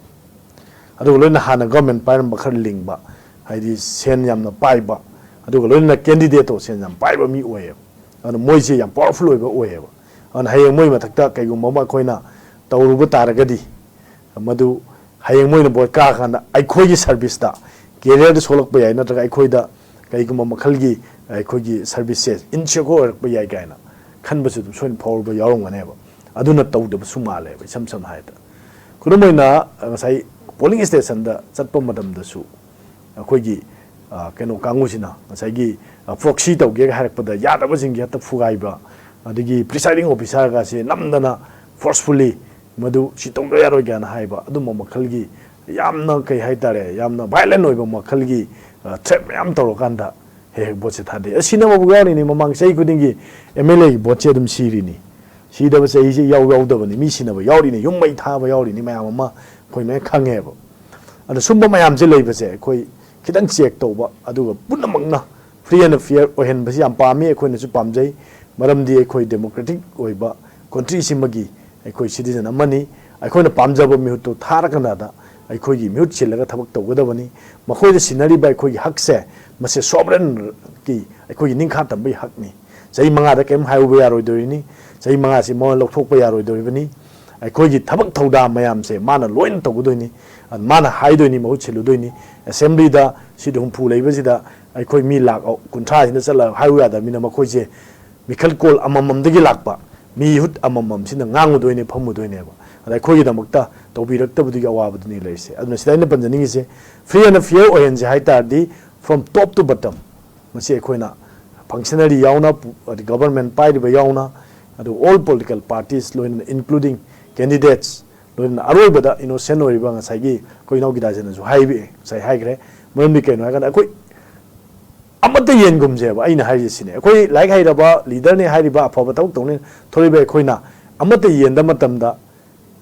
ꯑꯗꯨꯒ ꯂꯣꯏꯅ ꯍꯥꯟꯅ ꯒꯚꯔꯟꯃꯦꯟ ꯄꯥꯏꯔꯝꯕ ꯈꯔ ꯂꯤꯡꯕ, ꯍꯥꯏꯗꯤ ꯁꯦꯟ ꯌꯥꯝꯅ ꯄꯥꯏꯕ, ꯑꯗꯨꯒ ꯂꯣꯏꯅꯅ ꯀꯦꯟꯗꯤꯗꯦꯠꯇꯣ ꯁꯦꯟ ꯌꯥꯝ ꯄꯥꯏꯕ ꯃꯤ ꯑꯣꯏꯌꯦꯕ꯫ ꯑꯗꯨꯅ ꯃꯣꯏꯁꯦ ꯌꯥꯝ ꯄꯋꯥꯔꯐꯨꯜ ꯑꯣꯏꯕ ꯑꯣꯏꯌꯦꯕ꯫ ꯑꯗꯨꯅ ꯍꯌꯦꯡ ꯃꯣꯏ ꯃꯊꯛꯇ ꯀꯩꯒꯨꯝꯕ ꯑꯃ ꯑꯩꯈꯣꯏꯅ ꯇꯧꯔꯨꯕ ꯇꯥꯔꯒꯗꯤ, ꯃꯗꯨ ꯍꯌꯦꯡ ꯃꯣꯏꯅ ꯚꯣꯠ ꯀꯥꯔꯀꯥꯟꯗ ꯑꯩꯈꯣꯏꯒꯤ ꯁꯔꯚꯤꯁꯇ ꯀꯦꯔꯤꯌꯔꯗ ꯁꯣꯛꯂꯛꯄ ꯌꯥꯏ, ꯅꯠꯇ꯭ꯔꯒ ꯑꯩꯈꯣꯏꯗ ꯀꯩꯒꯨꯝꯕ ꯃꯈꯜꯒꯤ ꯑꯩꯈꯣꯏꯒꯤ ꯁꯔꯚꯤꯁꯁꯦ ꯏꯟꯁꯦꯀ꯭ꯌꯣꯔ ꯑꯣꯏꯔꯛꯄ ꯌꯥꯏ ꯀꯥꯏꯅ ꯈꯟꯕꯁꯨ ꯑꯗꯨꯝ ꯁꯣꯏꯅ ꯐꯥꯎꯔꯕ ꯌꯥꯎꯔꯝꯒꯅꯦꯕ꯫ ꯑꯗꯨꯅ ꯇꯧꯗꯕꯁꯨ ꯃꯥꯜꯂꯦꯕ, ꯏꯁꯝ ꯁꯝꯅ ꯍꯥꯏꯔꯕꯗ꯫ ꯈꯨꯗꯝ ꯑꯣꯏꯅ, ꯉꯁꯥꯏ ꯄꯣꯂꯤꯡ ꯁ꯭ꯇꯦꯁꯟꯗ ꯆꯠꯄ ꯃꯇꯝꯗꯁꯨ ꯑꯩꯈꯣꯏꯒꯤ, ꯑ, ꯀꯩꯅꯣ ꯀꯥꯡꯕꯨꯁꯤꯅ ꯉꯁꯥꯏꯒꯤ, ꯑ, ꯄ꯭ꯔꯣꯛꯁꯤ ꯇꯧꯒꯦꯒ ꯍꯥꯏꯔꯛꯄꯗ ꯌꯥꯗꯕꯁꯤꯡꯁꯦ ꯍꯦꯛꯇ ꯐꯨꯒꯥꯏꯕ, ꯑꯗꯒꯤ ꯄ꯭ꯔꯤꯁꯥꯏꯗꯤꯡ ꯑꯣꯐꯤꯁꯥꯔꯒꯁꯦ ꯅꯝꯗꯅ ꯐꯣꯔꯁꯐꯨꯜꯂꯤ ꯃꯗꯨ ꯁꯤ ꯇꯧꯗ ꯌꯥꯔꯣꯏ ꯀꯥꯏꯅ ꯍꯥꯏꯕ, ꯑꯗꯨꯝꯕ ꯃꯈꯜꯒꯤ ꯌꯥꯝꯅ, ꯀꯩ ꯍꯥꯏꯇꯥꯔꯦ, ꯌꯥꯝꯅ ꯚꯥꯏꯂꯦꯟ ꯑꯣꯏꯕ ꯃꯈꯜꯒꯤ, ꯑ, ꯊ꯭ꯔꯦꯠ ꯃꯌꯥꯝ ꯇꯧꯔꯀꯥꯟꯗ ꯍꯦꯛ ꯍꯦꯛ ꯚꯣꯠꯁꯦ ꯊꯥꯗꯩ꯫ ꯑ, ꯁꯤꯅꯕꯕꯨ ꯌꯥꯎꯔꯤꯅꯤ, ꯃꯃꯥꯡ ꯆꯍꯤ ꯈꯨꯗꯤꯡꯒꯤ ꯑꯦꯝ ꯑꯦꯜ ꯑꯦꯒꯤ ꯚꯣꯠꯁꯦ ꯑꯗꯨꯝ ꯁꯤꯔꯤꯅꯤ꯫ ꯁꯤꯗꯕ ꯆꯍꯤꯁꯦ ꯌꯥꯎ ꯌꯥꯎꯗꯕꯅꯤ, ꯃꯤ ꯁꯤꯅꯕ ꯌꯥꯎꯔꯤꯅꯤ, ꯌꯨꯝ ꯃꯩ ꯊꯥꯕ ꯌꯥꯎꯔꯤꯅꯤ, ꯃꯌꯥꯝ ꯑꯃ ꯑꯩꯈꯣꯏ ꯂꯣꯏꯅ ꯈꯪꯉꯦꯕ꯫ ꯑꯗꯣ ꯁꯨꯝꯕ ꯃꯌꯥꯝꯁꯦ ꯂꯩꯕꯁꯦ ꯑꯩꯈꯣꯏ ꯈꯤꯇꯪ ꯆꯦꯛ ꯇꯧꯕ, ꯑꯗꯨꯒ ꯄꯨꯝꯅꯃꯛꯅ ꯐ꯭ꯔꯤ ꯑꯦꯟ ꯐꯤꯌꯔ ꯑꯣꯏꯍꯟꯕꯁꯤ ꯌꯥꯝ ꯄꯥꯝꯃꯤ, ꯑꯩꯈꯣꯏꯅꯁꯨ ꯄꯥꯝꯖꯩ꯫ ꯃꯔꯝꯗꯤ ꯑꯩꯈꯣꯏ ꯗꯦꯃꯣꯀ꯭ꯔꯦꯇꯤꯛ ꯑꯣꯏꯕ ꯀꯟꯇ꯭ꯔꯤꯁꯤꯃꯒꯤ ꯑꯩꯈꯣꯏ ꯁꯤꯇꯤꯖꯟ ꯑꯃꯅꯤ꯫ ꯑꯩꯈꯣꯏꯅ ꯄꯥꯝꯖꯕ ꯃꯤꯍꯨꯠꯇꯨ ꯊꯥꯔꯀꯥꯟꯗ ꯑꯩꯈꯣꯏꯒꯤ ꯃꯤꯍꯨꯠ ꯁꯤꯜꯂꯒ ꯊꯕꯛ ꯇꯧꯒꯗꯕꯅꯤ꯫ ꯃꯈꯣꯏꯗ ꯁꯤꯟꯅꯔꯤꯕ ꯑꯩꯈꯣꯏꯒꯤ ꯍꯛꯁꯦ, ꯃꯁꯤ ꯁꯣꯕꯔꯦꯟꯒꯤ ꯑꯩꯈꯣꯏꯒꯤ ꯅꯤꯡꯈꯥ ꯇꯝꯕꯒꯤ ꯍꯛꯅꯤ꯫ ꯆꯍꯤ ꯃꯉꯥꯗ ꯀꯔꯤꯝ ꯍꯥꯏꯔꯨꯕ ꯌꯥꯔꯣꯏꯗꯧꯔꯤꯅꯤ꯫ ꯆꯍꯤ ꯃꯉꯥꯁꯤ ꯃꯉꯣꯟꯗ ꯂꯧꯊꯣꯛꯄ ꯌꯥꯔꯣꯏꯗꯧꯔꯤꯕꯅꯤ꯫ ꯑꯩꯈꯣꯏꯒꯤ ꯊꯕꯛ ꯊꯧꯗꯥ ꯃꯌꯥꯝꯁꯦ ꯃꯥꯅ ꯂꯣꯏꯅ ꯇꯧꯒꯗꯣꯏꯅꯤ꯫ ꯃꯥꯅ ꯍꯥꯏꯗꯣꯏꯅꯤ, ꯃꯍꯨꯠ ꯁꯤꯜꯂꯨꯗꯣꯏꯅꯤ꯫ ꯑꯦꯁꯦꯝꯕ꯭ꯂꯤꯗ ꯁꯤꯠ ꯍꯨꯝꯐꯨ ꯂꯩꯕꯁꯤꯗ ꯑꯩꯈꯣꯏ ꯃꯤ ꯂꯥꯛ ꯀꯨꯟꯊ꯭ꯔꯥꯁꯤꯅ ꯆꯠꯂꯒ ꯍꯥꯏꯌꯨ ꯌꯥꯗꯕꯅꯤꯅ, ꯃꯈꯣꯏꯁꯦ ꯃꯤꯈꯜ ꯀꯣꯜ ꯑꯃꯃꯝꯗꯒꯤ ꯂꯥꯛꯄ ꯃꯤꯍꯨꯠ ꯑꯃꯃꯝꯁꯤꯅ ꯉꯥꯡꯉꯨꯗꯣꯏꯅꯤ, ꯐꯝꯃꯨꯗꯣꯏꯅꯦꯕ꯫ ꯑꯗ ꯑꯩꯈꯣꯏꯒꯤꯗꯃꯛꯇ ꯇꯧꯕꯤꯔꯛꯇꯕꯗꯨꯒꯤ ꯑꯋꯥꯕꯗꯨꯅꯤ ꯂꯩꯔꯤꯁꯦ꯫ ꯑꯗꯨꯅ ꯁꯤꯗ ꯑꯩꯅ ꯄꯟꯖꯅꯤꯡꯉꯤꯁꯦ, free and fair ꯑꯣꯏꯍꯟꯁꯦ ꯍꯥꯏ ꯇꯥꯔꯗꯤ, from top to bottom, ꯃꯁꯤ ꯑꯩꯈꯣꯏꯅ ꯐꯪꯁꯅꯔꯤ ꯌꯥꯎꯅ, ꯄꯨ-, ꯑꯗꯩ ꯒꯣꯕꯔꯃꯦꯟ ꯄꯥꯏꯔꯤꯕ ꯌꯥꯎꯅ, ꯑꯗꯨ all political parties ꯂꯣꯏꯅꯅ, including candidates, ꯂꯣꯏꯅꯅ ꯑꯔꯣꯏꯕꯗ ꯏꯅꯣꯁꯦꯟ ꯑꯣꯏꯔꯤꯕ ꯉꯁꯥꯏꯒꯤ ꯑꯩꯈꯣꯏ ꯏꯅꯥꯎ ꯒꯤꯗꯥꯖꯟꯅꯁꯨ ꯍꯥꯏꯕꯤ-, ꯉꯁꯥꯏ ꯍꯥꯏꯈ꯭ꯔꯦ꯫ ꯃꯔꯝꯗꯤ ꯀꯩꯅꯣ ꯍꯥꯏꯔꯀꯥꯟꯗ, ꯑꯩꯈꯣꯏ ꯑꯃꯠꯇ ꯌꯦꯟꯒꯨꯝꯁꯦꯕ꯫ ꯑꯩꯅ ꯍꯥꯏꯔꯤꯁꯦ ꯁꯤꯅꯦ, ꯑꯩꯈꯣꯏ ꯂꯥꯏꯔꯤꯛ ꯍꯩꯔꯕ ꯂꯤꯗꯔꯅꯤ ꯍꯥꯏꯔꯤꯕ, ꯑꯐꯕ ꯊꯕꯛ ꯇꯧꯅꯤ ꯊꯣꯔꯛꯏꯕ ꯑꯩꯈꯣꯏꯅ ꯑꯃꯠꯇ ꯌꯦꯟꯗ ꯃꯇꯝꯗ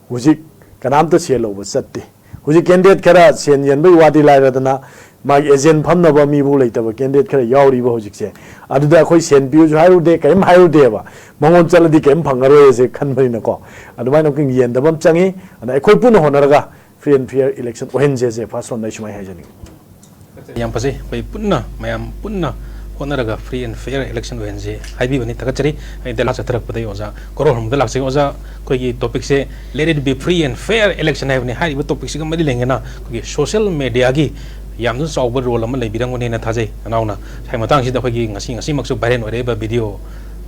ꯍꯧꯖꯤꯛ ꯀꯅꯥꯝꯇ ꯁꯦꯜ ꯂꯧꯕ ꯆꯠꯇꯦ꯫ ꯍꯧꯖꯤꯛ ꯀꯦꯟꯗꯤꯗꯦꯠ ꯈꯔ ꯁꯦꯟ ꯌꯦꯟꯕꯒꯤ ꯋꯥꯗꯤ ꯂꯥꯏꯔꯗꯅ, ꯃꯥꯒꯤ ꯑꯦꯖꯦꯟ ꯐꯝꯅꯕ ꯃꯤꯕꯨ ꯂꯩꯇꯕ ꯀꯦꯟꯗꯤꯗꯦꯠ ꯈꯔ ꯌꯥꯎꯔꯤꯕ ꯍꯧꯖꯤꯛꯁꯦ꯫ ꯑꯗꯨꯗ ꯑꯩꯈꯣꯏ ꯁꯦꯟ ꯄꯤꯌꯨꯁꯨ ꯍꯥꯏꯔꯨꯗꯦ, ꯀꯔꯤꯝ ꯍꯥꯏꯔꯨꯗꯦꯕ꯫ ꯃꯉꯣꯟ ꯆꯠꯂꯗꯤ ꯀꯔꯤꯝ ꯐꯪꯉꯔꯣꯏꯁꯦ ꯈꯟꯕꯅꯤꯅꯀꯣ꯫ ꯑꯗꯨꯃꯥꯏꯅ ꯑꯩꯈꯣꯏ ꯌꯦꯟꯗꯕ ꯑꯃ ꯆꯪꯉꯤ꯫ ꯑꯗꯨꯅ ꯑꯩꯈꯣꯏ ꯄꯨꯟꯅ ꯍꯣꯠꯅꯔꯒ free and fair election ꯑꯣꯏꯍꯟꯁꯦꯁꯦ first round ꯑꯩ ꯁꯨꯃꯥꯏꯅ ꯍꯥꯏꯖꯅꯤꯡꯉꯤ꯫ ꯌꯥꯝ ꯐꯖꯩ꯫ ꯑꯩꯈꯣꯏ ꯄꯨꯟꯅ, ꯃꯌꯥꯝ ꯄꯨꯟꯅ ꯍꯣꯠꯅꯔꯒ free and fair election ꯑꯣꯏꯍꯟꯁꯦ ꯍꯥꯏꯕꯤꯕꯅꯤ꯫ ꯊꯥꯒꯠꯆꯔꯤ꯫ ꯑꯩ ꯗꯦꯜꯂꯥ ꯆꯠꯊꯔꯛꯄꯗ ꯑꯩ ꯑꯣꯖꯥ ꯀꯣꯔꯧꯍꯟꯕꯗ ꯂꯥꯛꯆꯒꯦ꯫ ꯑꯣꯖꯥ, ꯑꯩꯈꯣꯏꯒꯤ topicꯁꯦ Let it be free and fair election ꯍꯥꯏꯕꯅꯤ꯫ ꯍꯥꯏꯔꯤꯕ topicꯁꯤꯒ ꯃꯔꯤ ꯂꯩꯅꯅ ꯑꯩꯈꯣꯏꯒꯤ social mediaꯒꯤ ꯌꯥꯝꯅ ꯆꯥꯎꯕ role ꯑꯃ ꯂꯩꯕꯤꯔꯝꯒꯅꯦꯅ ꯊꯥꯖꯩ꯫ ꯅꯅꯥꯎꯅ ꯉꯁꯥꯏ ꯃꯇꯥꯡꯁꯤꯗ ꯑꯩꯈꯣꯏꯒꯤ ꯉꯁꯤ, ꯉꯁꯤꯃꯛꯁꯨ viral ꯑꯣꯏꯔꯛꯏꯕ video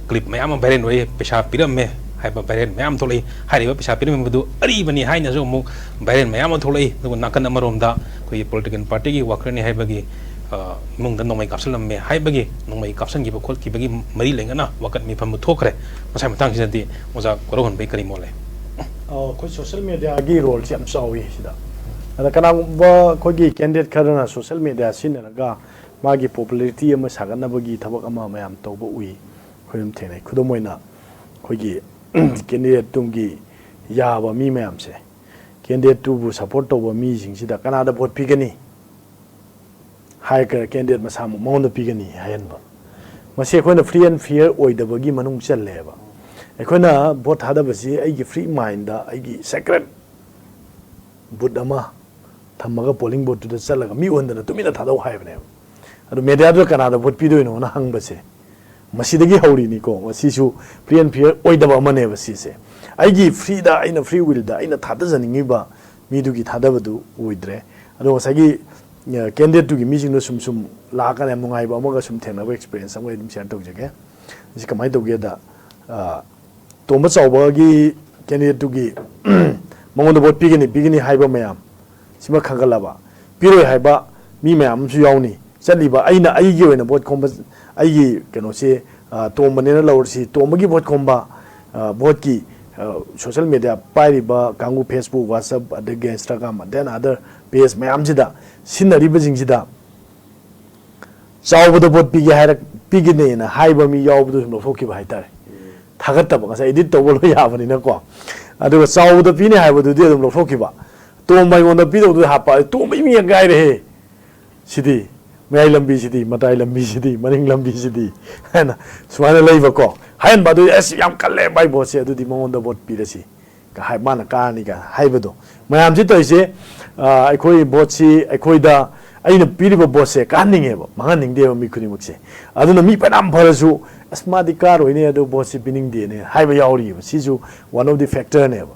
clip ꯃꯌꯥꯝ ꯑꯃ viral ꯑꯣꯏ, ꯄꯩꯁꯥ ꯄꯤꯔꯝꯃꯦ ꯍꯥꯏꯕ viral ꯃꯌꯥꯝ ꯊꯣꯛꯂꯛꯏ꯫ ꯍꯥꯏꯔꯤꯕ ꯄꯩꯁꯥ ꯄꯤꯔꯝꯃꯤꯕꯗꯨ ꯑꯔꯤꯕꯅꯤ ꯍꯥꯏꯅꯁꯨ ꯑꯃꯨꯛ viral ꯃꯌꯥꯝ ꯑꯃ ꯊꯣꯛꯂꯛꯏ꯫ ꯑꯗꯨꯒ ꯅꯥꯀꯟ ꯑꯃꯔꯣꯝꯗ ꯑꯩꯈꯣꯏꯒꯤ political partyꯒꯤ workerꯅꯤ ꯍꯥꯏꯕꯒꯤ, ꯑ, ꯏꯃꯨꯡꯗ ꯅꯣꯡꯃꯩ ꯀꯥꯞꯁꯤꯜꯂꯝꯃꯦ ꯍꯥꯏꯕꯒꯤ, ꯅꯣꯡꯃꯩ ꯀꯥꯞꯁꯤꯟꯈꯤꯕ ꯈꯣꯠꯈꯤꯕꯒꯤ ꯃꯔꯤ ꯂꯩꯅꯅ ꯋꯥꯀꯠ ꯃꯤꯐꯝ ꯑꯃ ꯊꯣꯛꯈ꯭ꯔꯦ꯫ ꯃꯁꯥꯏ ꯃꯇꯥꯡꯁꯤꯗꯗꯤ ꯑꯣꯖꯥ ꯀꯣꯔꯧꯍꯟꯕꯒꯤ ꯀꯔꯤ ꯃꯣꯠ ꯂꯩ? ꯑ, ꯑꯩꯈꯣꯏ social mediaꯒꯤ roleꯁꯤ ꯌꯥꯝ ꯆꯥꯎꯏ ꯁꯤꯗ꯫ ꯑꯗ ꯀꯅꯥꯒꯨꯝꯕ ꯑꯩꯈꯣꯏꯒꯤ candidate ꯈꯔꯅ social media ꯁꯤꯖꯤꯟꯅꯔꯒ ꯃꯥꯒꯤ popularity ꯑꯃ ꯁꯥꯒꯠꯅꯕꯒꯤ ꯊꯕꯛ ꯑꯃ ꯃꯌꯥꯝ ꯇꯧꯕ ꯎꯏ꯫ ꯑꯩꯈꯣꯏ ꯑꯗꯨꯝ ꯊꯦꯡꯅꯩ꯫ ꯈꯨꯗꯝ ꯑꯣꯏꯅ ꯑꯩꯈꯣꯏꯒꯤ candidate ꯇꯨꯡꯒꯤ ꯌꯥꯕ ꯃꯤ ꯃꯌꯥꯝꯁꯦ, candidate ꯇꯨꯕꯨ support ꯇꯧꯕ ꯃꯤꯁꯤꯡꯁꯤꯗ ꯀꯅꯥꯗ vote ꯄꯤꯒꯅꯤ ꯍꯥꯏꯔꯒ candidate ꯃꯁꯥꯃꯛ ꯃꯉꯣꯟꯗ ꯄꯤꯒꯅꯤ ꯍꯥꯏꯍꯟꯕ꯫ ꯃꯁꯤ ꯑꯩꯈꯣꯏꯅ free and fair ꯑꯣꯏꯗꯕꯒꯤ ꯃꯅꯨꯡ ꯆꯜꯂꯦꯕ꯫ ꯑꯩꯈꯣꯏꯅ vote ꯊꯥꯗꯕꯁꯤ ꯑꯩꯒꯤ free mindꯗ ꯑꯩꯒꯤ sacred booth ꯑꯃ ꯊꯝꯃꯒ polling boothꯇꯨꯗ ꯆꯠꯂꯒ ꯃꯤ ꯎꯍꯟꯗꯅ ꯇꯨꯃꯤꯟꯅ ꯊꯥꯗꯧ ꯍꯥꯏꯕꯅꯦꯕ꯫ ꯑꯗꯨ mediaꯗꯨꯗ ꯀꯅꯥꯗ vote ꯄꯤꯗꯣꯏꯅꯣꯅ ꯍꯪꯕꯁꯦ, ꯃꯁꯤꯗꯒꯤ ꯍꯧꯔꯤꯅꯤꯀꯣ꯫ ꯃꯁꯤꯁꯨ free and fair ꯑꯣꯏꯗꯕ ꯑꯃꯅꯦꯕ ꯁꯤꯁꯦ꯫ ꯑꯩꯒꯤ ꯐ꯭ꯔꯤꯗ, ꯑꯩꯅ ꯐ꯭ꯔꯤ ꯋꯤꯜꯗ ꯑꯩꯅ ꯊꯥꯗꯖꯅꯤꯡꯉꯤꯕ ꯃꯤꯗꯨꯒꯤ ꯊꯥꯗꯕꯗꯨ ꯑꯣꯏꯗ꯭ꯔꯦ꯫ ꯑꯗꯣ ꯉꯁꯥꯏꯒꯤ ꯀꯦꯟꯗꯤꯗꯦꯠꯇꯨꯒꯤ ꯃꯤꯁꯤꯡꯗꯣ ꯁꯨꯝ ꯁꯨꯝ ꯂꯥꯛꯑꯀꯥꯟꯗ ꯌꯥꯝ ꯅꯨꯡꯉꯥꯏꯕ ꯑꯃꯒ ꯁꯨꯝ ꯊꯦꯡꯅꯕ ꯑꯦꯛꯁꯄꯤꯔꯤꯌꯦꯟꯁ ꯑꯃ ꯑꯗꯨꯝ ꯁꯤꯌꯔ ꯇꯧꯖꯒꯦ꯫ ꯃꯁꯤ ꯀꯃꯥꯏꯅ ꯇꯧꯒꯦꯗ, ꯑ, ꯇꯣꯝꯕ ꯆꯥꯎꯕꯒꯤ ꯀꯦꯟꯗꯤꯗꯦꯠꯇꯨꯒꯤ ꯃꯉꯣꯟꯗ ꯚꯣꯠ ꯄꯤꯒꯅꯤ, ꯄꯤꯒꯅꯤ ꯍꯥꯏꯕ ꯃꯌꯥꯝ ꯁꯤꯃ ꯈꯪꯒꯠꯂꯕ, ꯄꯤꯔꯣꯏ ꯍꯥꯏꯕ ꯃꯤ ꯃꯌꯥꯝ ꯑꯃꯁꯨ ꯌꯥꯎꯅꯤ꯫ ꯆꯠꯂꯤꯕ ꯑꯩꯅ, ꯑꯩꯒꯤ ꯑꯣꯏꯅ ꯚꯣꯠ ꯈꯣꯝꯕ, ꯑꯩꯒꯤ ꯀꯩꯅꯣꯁꯦ, ꯑ, ꯇꯣꯝꯕꯅꯦꯅ ꯂꯧꯔꯁꯤ, ꯇꯣꯝꯕꯒꯤ ꯚꯣꯠ ꯈꯣꯝꯕ, ꯑ, ꯚꯣꯠꯀꯤ, ꯑ, ꯁꯣꯁꯦꯜ ꯃꯦꯗꯤꯌꯥ ꯄꯥꯏꯔꯤꯕ ꯀꯥꯡꯕꯨ, Facebook, WhatsApp, ꯑꯗꯒꯤ Instagram, then other page ꯃꯌꯥꯝꯁꯤꯗ ꯁꯤꯖꯤꯟꯅꯔꯤꯕꯁꯤꯡꯁꯤꯗ ꯆꯥꯎꯕꯗ ꯚꯣꯠ ꯄꯤꯒꯦ ꯍꯥꯏꯔꯛ-, ꯄꯤꯒꯅꯦꯅ ꯍꯥꯏꯕ ꯃꯤ ꯌꯥꯎꯕꯗꯨ ꯁꯨꯝ ꯂꯧꯊꯣꯛꯈꯤꯕ ꯍꯥꯏꯇꯥꯔꯦ꯫ ꯊꯥꯒꯠꯇꯕ, ꯉꯁꯥꯏ ꯏꯗꯤꯠ ꯇꯧꯕ ꯂꯣꯏ ꯌꯥꯕꯅꯤꯅꯀꯣ꯫ ꯑꯗꯨꯒ ꯆꯥꯎꯕꯗ ꯄꯤꯅꯤ ꯍꯥꯏꯕꯗꯨꯗꯤ ꯑꯗꯨꯝ ꯂꯧꯊꯣꯛꯈꯤꯕ꯫ ꯇꯣꯝꯕ ꯑꯩꯉꯣꯟꯗ ꯄꯤꯗꯧꯗꯨ ꯍꯥꯞꯄ, ꯇꯣꯝꯕ ꯏꯃꯤ ꯉꯥꯏꯔꯦꯍꯦ꯫ ꯁꯤꯗꯤ ꯃꯌꯥꯏ ꯂꯝꯕꯤꯁꯤꯗꯤ, ꯃꯇꯥꯏ ꯂꯝꯕꯤꯁꯤꯗꯤ, ꯃꯅꯤꯡ ꯂꯝꯕꯤꯁꯤꯗꯤ ꯍꯥꯏꯅ ꯁꯨꯃꯥꯏꯅ ꯂꯩꯕꯀꯣ꯫ ꯍꯥꯏꯍꯟꯕ ꯑꯗꯨꯗꯤ, "ꯑꯁ, ꯌꯥꯝ ꯀꯜꯂꯦ ꯚꯥꯏ ꯚꯣꯠꯁꯦ", ꯑꯗꯨꯗꯤ ꯃꯉꯣꯟꯗ ꯚꯣꯠ ꯄꯤꯔꯁꯤ꯫ ꯀ ꯍꯥꯏ, ꯃꯥꯅ ꯀꯥꯔꯅꯤ ꯀꯥꯏꯅ ꯍꯥꯏꯕꯗꯣ꯫ ꯃꯌꯥꯝꯁꯤ ꯇꯧꯔꯤꯁꯦ, ꯑ, ꯑꯩꯈꯣꯏ ꯚꯣꯠꯁꯤ, ꯑꯩꯈꯣꯏꯗ, ꯑꯩꯅ ꯄꯤꯔꯤꯕ ꯚꯣꯠꯁꯦ ꯀꯥꯍꯟꯅꯤꯡꯉꯦꯕ, ꯃꯥꯡꯍꯟꯅꯤꯡꯗꯦꯕ ꯃꯤ ꯈꯨꯗꯤꯡꯃꯛꯁꯦ꯫ ꯑꯗꯨꯅ ꯃꯤ ꯐꯅꯌꯥꯝ ꯐꯔꯁꯨ, "ꯑꯁ, ꯃꯥꯗꯤ ꯀꯥꯔꯣꯏꯅꯦ, ꯑꯗꯨ ꯚꯣꯠꯁꯤ ꯄꯤꯅꯤꯡꯗꯦꯅꯦ" ꯍꯥꯏꯕ ꯌꯥꯎꯔꯤꯑꯕ꯫ ꯁꯤꯁꯨ one of the factorꯅꯦꯕ꯫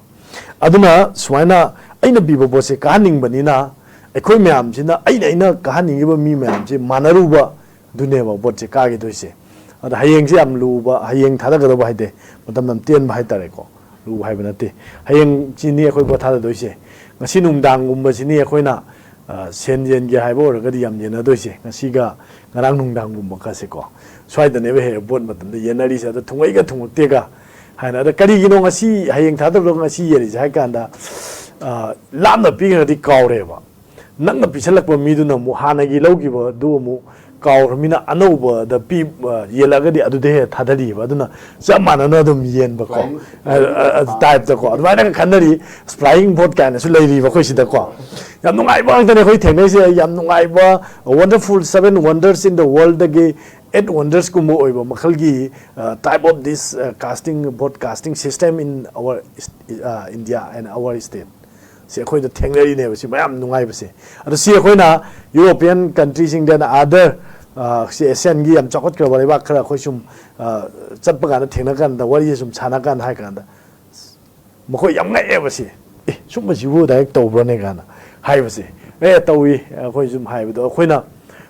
ꯑꯗꯨꯅ ꯁꯨꯃꯥꯏꯅ ꯑꯩꯅ ꯄꯤꯕ ꯚꯣꯠꯁꯦ ꯀꯥꯍꯟꯅꯤꯡꯕꯅꯤꯅ, ꯑꯩꯈꯣꯏ ꯃꯌꯥꯝꯁꯤꯅ, ꯑꯩꯅ, ꯑꯩꯅ ꯀꯥꯍꯟꯅꯤꯡꯉꯤꯕ ꯃꯤ ꯃꯌꯥꯝꯁꯤ ꯃꯥꯟꯅꯔꯨꯕ ꯑꯗꯨꯅꯦꯕ ꯚꯣꯠꯁꯦ ꯀꯥꯈꯤꯗꯣꯏꯁꯦ꯫ ꯑꯗ ꯍꯌꯦꯡꯁꯦ ꯌꯥꯝ ꯂꯨꯕ, ꯍꯌꯦꯡ ꯊꯥꯗꯒꯗꯕ ꯍꯥꯏꯗꯤ ꯃꯇꯝ ꯌꯥꯝ ꯇꯦꯟꯕ ꯍꯥꯏꯇꯥꯔꯦꯀꯣ, ꯂꯨꯕ ꯍꯥꯏꯕ ꯅꯠꯇꯦ꯫ ꯍꯌꯦꯡꯁꯤꯅꯤ ꯑꯩꯈꯣꯏ ꯚꯣꯠ ꯊꯥꯗꯗꯣꯏꯁꯦ꯫ ꯉꯁꯤ ꯅꯨꯡꯗꯥꯡꯒꯨꯝꯕꯁꯤꯅꯤ ꯑꯩꯈꯣꯏꯅ, ꯑ, ꯁꯦꯟ ꯌꯦꯟꯒꯦ ꯍꯥꯏꯕ ꯑꯣꯏꯔꯒꯗꯤ ꯌꯥꯝ ꯌꯦꯟꯅꯗꯣꯏꯁꯦ, ꯉꯁꯤꯒ ꯉꯔꯥꯡ ꯅꯨꯡꯗꯥꯡꯒꯨꯝꯕ ꯈꯔꯁꯦꯀꯣ꯫ ꯁ꯭ꯋꯥꯏꯗꯅꯦꯕ ꯍꯦꯛ ꯍꯦꯛ ꯚꯣꯠ ꯃꯇꯝꯗ ꯌꯦꯟꯅꯔꯤꯁꯦ꯫ ꯑꯗꯣ ꯊꯨꯡꯉꯛꯏꯒ ꯊꯨꯡꯉꯛꯇꯦꯒ ꯍꯥꯏꯅ꯫ ꯑꯗ ꯀꯔꯤꯒꯤꯅꯣ ꯉꯁꯤ, ꯍꯌꯦꯡ ꯊꯥꯗꯕꯗꯣ ꯉꯁꯤ ꯌꯦꯜꯂꯤꯁꯦ ꯍꯥꯏ ꯀꯥꯟꯗ, ꯑ, ꯂꯥꯞꯅ ꯄꯤꯈ꯭ꯔꯒꯗꯤ ꯀꯥꯎꯔꯦꯕ꯫ ꯅꯛꯅ ꯄꯤꯁꯜꯂꯛꯄ ꯃꯤꯗꯨꯅ ꯑꯃꯨꯛ ꯍꯥꯟꯅꯒꯤ ꯂꯧꯈꯤꯕꯗꯨ ꯑꯃꯨꯛ ꯀꯥꯎꯈ꯭ꯔꯃꯤꯅ ꯑꯅꯧꯕꯗ ꯄꯤ-, ꯑ, ꯌꯦꯜꯂꯛꯑꯒꯗꯤ ꯑꯗꯨꯗ ꯍꯦꯟꯅ ꯊꯥꯗꯔꯤꯑꯕ꯫ ꯑꯗꯨꯅ ꯆꯞ ꯃꯥꯟꯅꯅ ꯑꯗꯨꯝ ꯌꯦꯟꯕꯀꯣ꯫ Flying. ꯑ, ꯑ, ꯑ, typeꯇꯀꯣ꯫ ꯑꯗꯨꯃꯥꯏꯅꯒ ꯈꯟꯅꯔꯤ꯫ Flying vote ꯀꯥꯏꯅꯁꯨ ꯂꯩꯔꯤꯕ ꯑꯩꯈꯣꯏ ꯁꯤꯗꯀꯣ꯫ ꯌꯥꯝ ꯅꯨꯡꯉꯥꯏꯕ ꯉꯥꯛꯇꯅꯦ ꯑꯩꯈꯣꯏ ꯊꯦꯡꯅꯩꯁꯦ꯫ ꯌꯥꯝ ꯅꯨꯡꯉꯥꯏꯕ, wonderful seven wonders in the worldꯗꯒꯤ eight wondersꯀꯨꯝꯕ ꯑꯣꯏꯕ ꯃꯈꯜꯒꯤ, ꯑ, type of this, ꯑ, casting, vote casting system in our, ꯑ, India and our state꯫ ꯁꯤ ꯑꯩꯈꯣꯏꯗ ꯊꯦꯡꯅꯔꯤꯅꯦꯕ, ꯁꯤ ꯃꯌꯥꯝ ꯅꯨꯡꯉꯥꯏꯕꯁꯦ꯫ ꯑꯗꯣ ꯁꯤ ꯑꯩꯈꯣꯏꯅ European countryꯁꯤꯡꯗ, other, ꯑ, ꯁꯤ Asianꯒꯤ ꯌꯥꯝ ꯆꯥꯎꯈꯠꯈ꯭ꯔꯕ ꯂꯩꯕꯥꯛ ꯈꯔ ꯑꯩꯈꯣꯏ ꯁꯨꯝ, ꯑ, ꯆꯠꯄ ꯀꯥꯟꯗ ꯊꯦꯡꯅ ꯀꯥꯟꯗ, ꯋꯥꯔꯤꯁꯦ ꯁꯨꯝ ꯁꯥꯟꯅ ꯀꯥꯟꯗ ꯍꯥꯏ ꯀꯥꯟꯗ, ꯃꯈꯣꯏ ꯌꯥꯝ ꯉꯛꯑꯦꯕ ꯁꯤ꯫ "ꯑꯦ, ꯁꯨꯝꯕꯁꯤꯕꯨ ꯗꯥꯏꯔꯦꯛ ꯇꯧꯕ꯭ꯔꯅꯦ?" ꯀꯥꯏꯅ ꯍꯥꯏꯕꯁꯦ꯫ "ꯑꯦ, ꯇꯧꯏ, ꯑꯩꯈꯣꯏ ꯁꯨꯝ ꯍꯥꯏꯕꯗꯣ ꯑꯩꯈꯣꯏꯅ,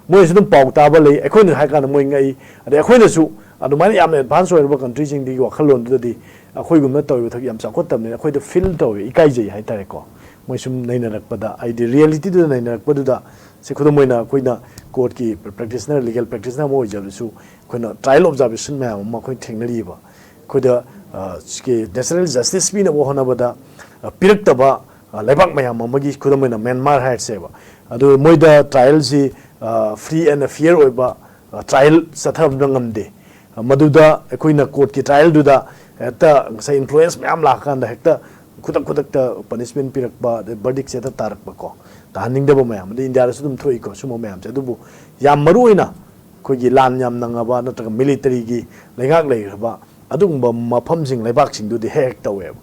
ꯃꯣꯏꯁꯨ ꯑꯗꯨꯝ ꯄꯥꯎ ꯇꯥꯕ ꯂꯩ, ꯑꯩꯈꯣꯏꯅ ꯍꯥꯏ ꯀꯥꯟꯗ ꯃꯣꯏ ꯉꯛꯏ, ꯑꯗꯩ ꯑꯩꯈꯣꯏꯅꯁꯨ ꯑꯗꯨꯃꯥꯏꯅ ꯌꯥꯝꯅ ꯑꯦꯗꯚꯥꯟꯁ ꯑꯣꯏꯔꯕ ꯀꯟꯇ꯭ꯔꯤꯁꯤꯡꯗꯨꯒꯤ ꯋꯥꯈꯜꯂꯣꯟꯗꯨꯗꯗꯤ ꯑꯩꯈꯣꯏꯒꯨꯝꯅ ꯇꯧꯔꯤꯕ ꯊꯕꯛ ꯌꯥꯝ ꯆꯥꯎꯈꯠꯇꯕꯅꯤꯅ ꯑꯩꯈꯣꯏꯗ ꯐꯤꯜ ꯇꯧꯋꯦ, ꯏꯀꯥꯏꯖꯩ ꯍꯥꯏꯇꯥꯔꯦꯀꯣ꯫ ꯃꯣꯏ ꯁꯨꯝ ꯅꯩꯅꯔꯛꯄꯗ, ꯍꯥꯏꯗꯤ ꯔꯤꯌꯦꯂꯤꯇꯤꯗꯨꯗ ꯅꯩꯅꯔꯛꯄꯗꯨꯗ, ꯁꯤ ꯈꯨꯗꯝ ꯑꯣꯏꯅ ꯑꯩꯈꯣꯏꯅ ꯀꯣꯔꯠꯀꯤ ꯄ꯭ꯔꯦꯛꯇꯤꯁꯅꯔ, ꯂꯤꯒꯦꯜ ꯄ꯭ꯔꯦꯛꯇꯤꯁꯅꯔ ꯑꯃ ꯑꯣꯏꯖꯔꯁꯨ, ꯑꯩꯈꯣꯏꯅ ꯇ꯭ꯔꯥꯏꯌꯦꯜ ꯑꯣꯕꯖꯥꯔꯕꯦꯁꯟ ꯃꯌꯥꯝ ꯑꯃ ꯑꯩꯈꯣꯏ ꯊꯦꯡꯅꯔꯤꯕ꯫ ꯑꯩꯈꯣꯏꯗ, ꯑ, ꯁꯤꯒꯤ ꯅꯦꯆꯔꯦꯜ ꯖꯁꯇꯤꯁ ꯄꯤꯅꯕ ꯍꯣꯠꯅꯕꯗ, ꯑ, ꯄꯤꯔꯛꯇꯕ, ꯑ, ꯂꯩꯕꯥꯛ ꯃꯌꯥꯝ ꯑꯃꯒꯤ, ꯈꯨꯗꯝ ꯑꯣꯏꯅ ꯃ꯭ꯌꯥꯟꯃꯥꯔ ꯍꯥꯏꯔꯁꯦꯕ, ꯑꯗꯨ ꯃꯣꯏꯗ ꯇ꯭ꯔꯥꯏꯌꯦꯜꯁꯤ, ꯑ, ꯐ꯭ꯔꯤ ꯑꯦꯟ ꯐꯤꯌꯔ ꯑꯣꯏꯕ, ꯑ, ꯇ꯭ꯔꯥꯏꯌꯦꯜ ꯆꯠꯊꯕ ꯉꯝꯗꯦ꯫ ꯑ, ꯃꯗꯨꯗ ꯑꯩꯈꯣꯏꯅ ꯀꯣꯔꯠꯀꯤ ꯇ꯭ꯔꯥꯏꯌꯦꯜꯗꯨꯗ ꯍꯦꯛꯇ ꯉꯁꯥꯏ ꯏꯟꯐ꯭ꯂꯨꯌꯦꯟꯁ ꯃꯌꯥꯝ ꯂꯥꯛꯀꯥꯟꯗ ꯍꯦꯛꯇ ꯈꯨꯗꯛ ꯈꯨꯗꯛꯇ ꯄꯅꯤꯁꯃꯦꯟ ꯄꯤꯔꯛꯄ, ꯑꯗꯩ ꯕꯔꯗꯤꯛꯁꯦ ꯍꯦꯛꯇ ꯇꯥꯔꯛꯄꯀꯣ, ꯇꯥꯍꯟꯅꯤꯡꯗꯕ ꯃꯌꯥꯝ, ꯑꯗꯩ ꯏꯟꯗꯤꯌꯥꯗꯁꯨ ꯑꯗꯨꯝ ꯊꯣꯛꯏꯀꯣ ꯁꯨꯝꯕ ꯃꯌꯥꯝꯁꯦ꯫ ꯑꯗꯨꯕꯨ ꯌꯥꯝ ꯃꯔꯨ ꯑꯣꯏꯅ ꯑꯩꯈꯣꯏꯒꯤ ꯂꯥꯟ ꯌꯥꯝ ꯅꯪꯉꯕ ꯅꯠꯇ꯭ꯔꯒ ꯃꯤꯂꯤꯇꯔꯤꯒꯤ ꯂꯩꯉꯥꯛ ꯂꯩꯈ꯭ꯔꯕ ꯑꯗꯨꯒꯨꯝꯕ ꯃꯐꯝꯁꯤꯡ, ꯂꯩꯕꯥꯛꯁꯤꯡꯗꯨꯗꯤ ꯍꯦꯛ ꯍꯦꯛ ꯇꯧꯋꯦꯕ꯫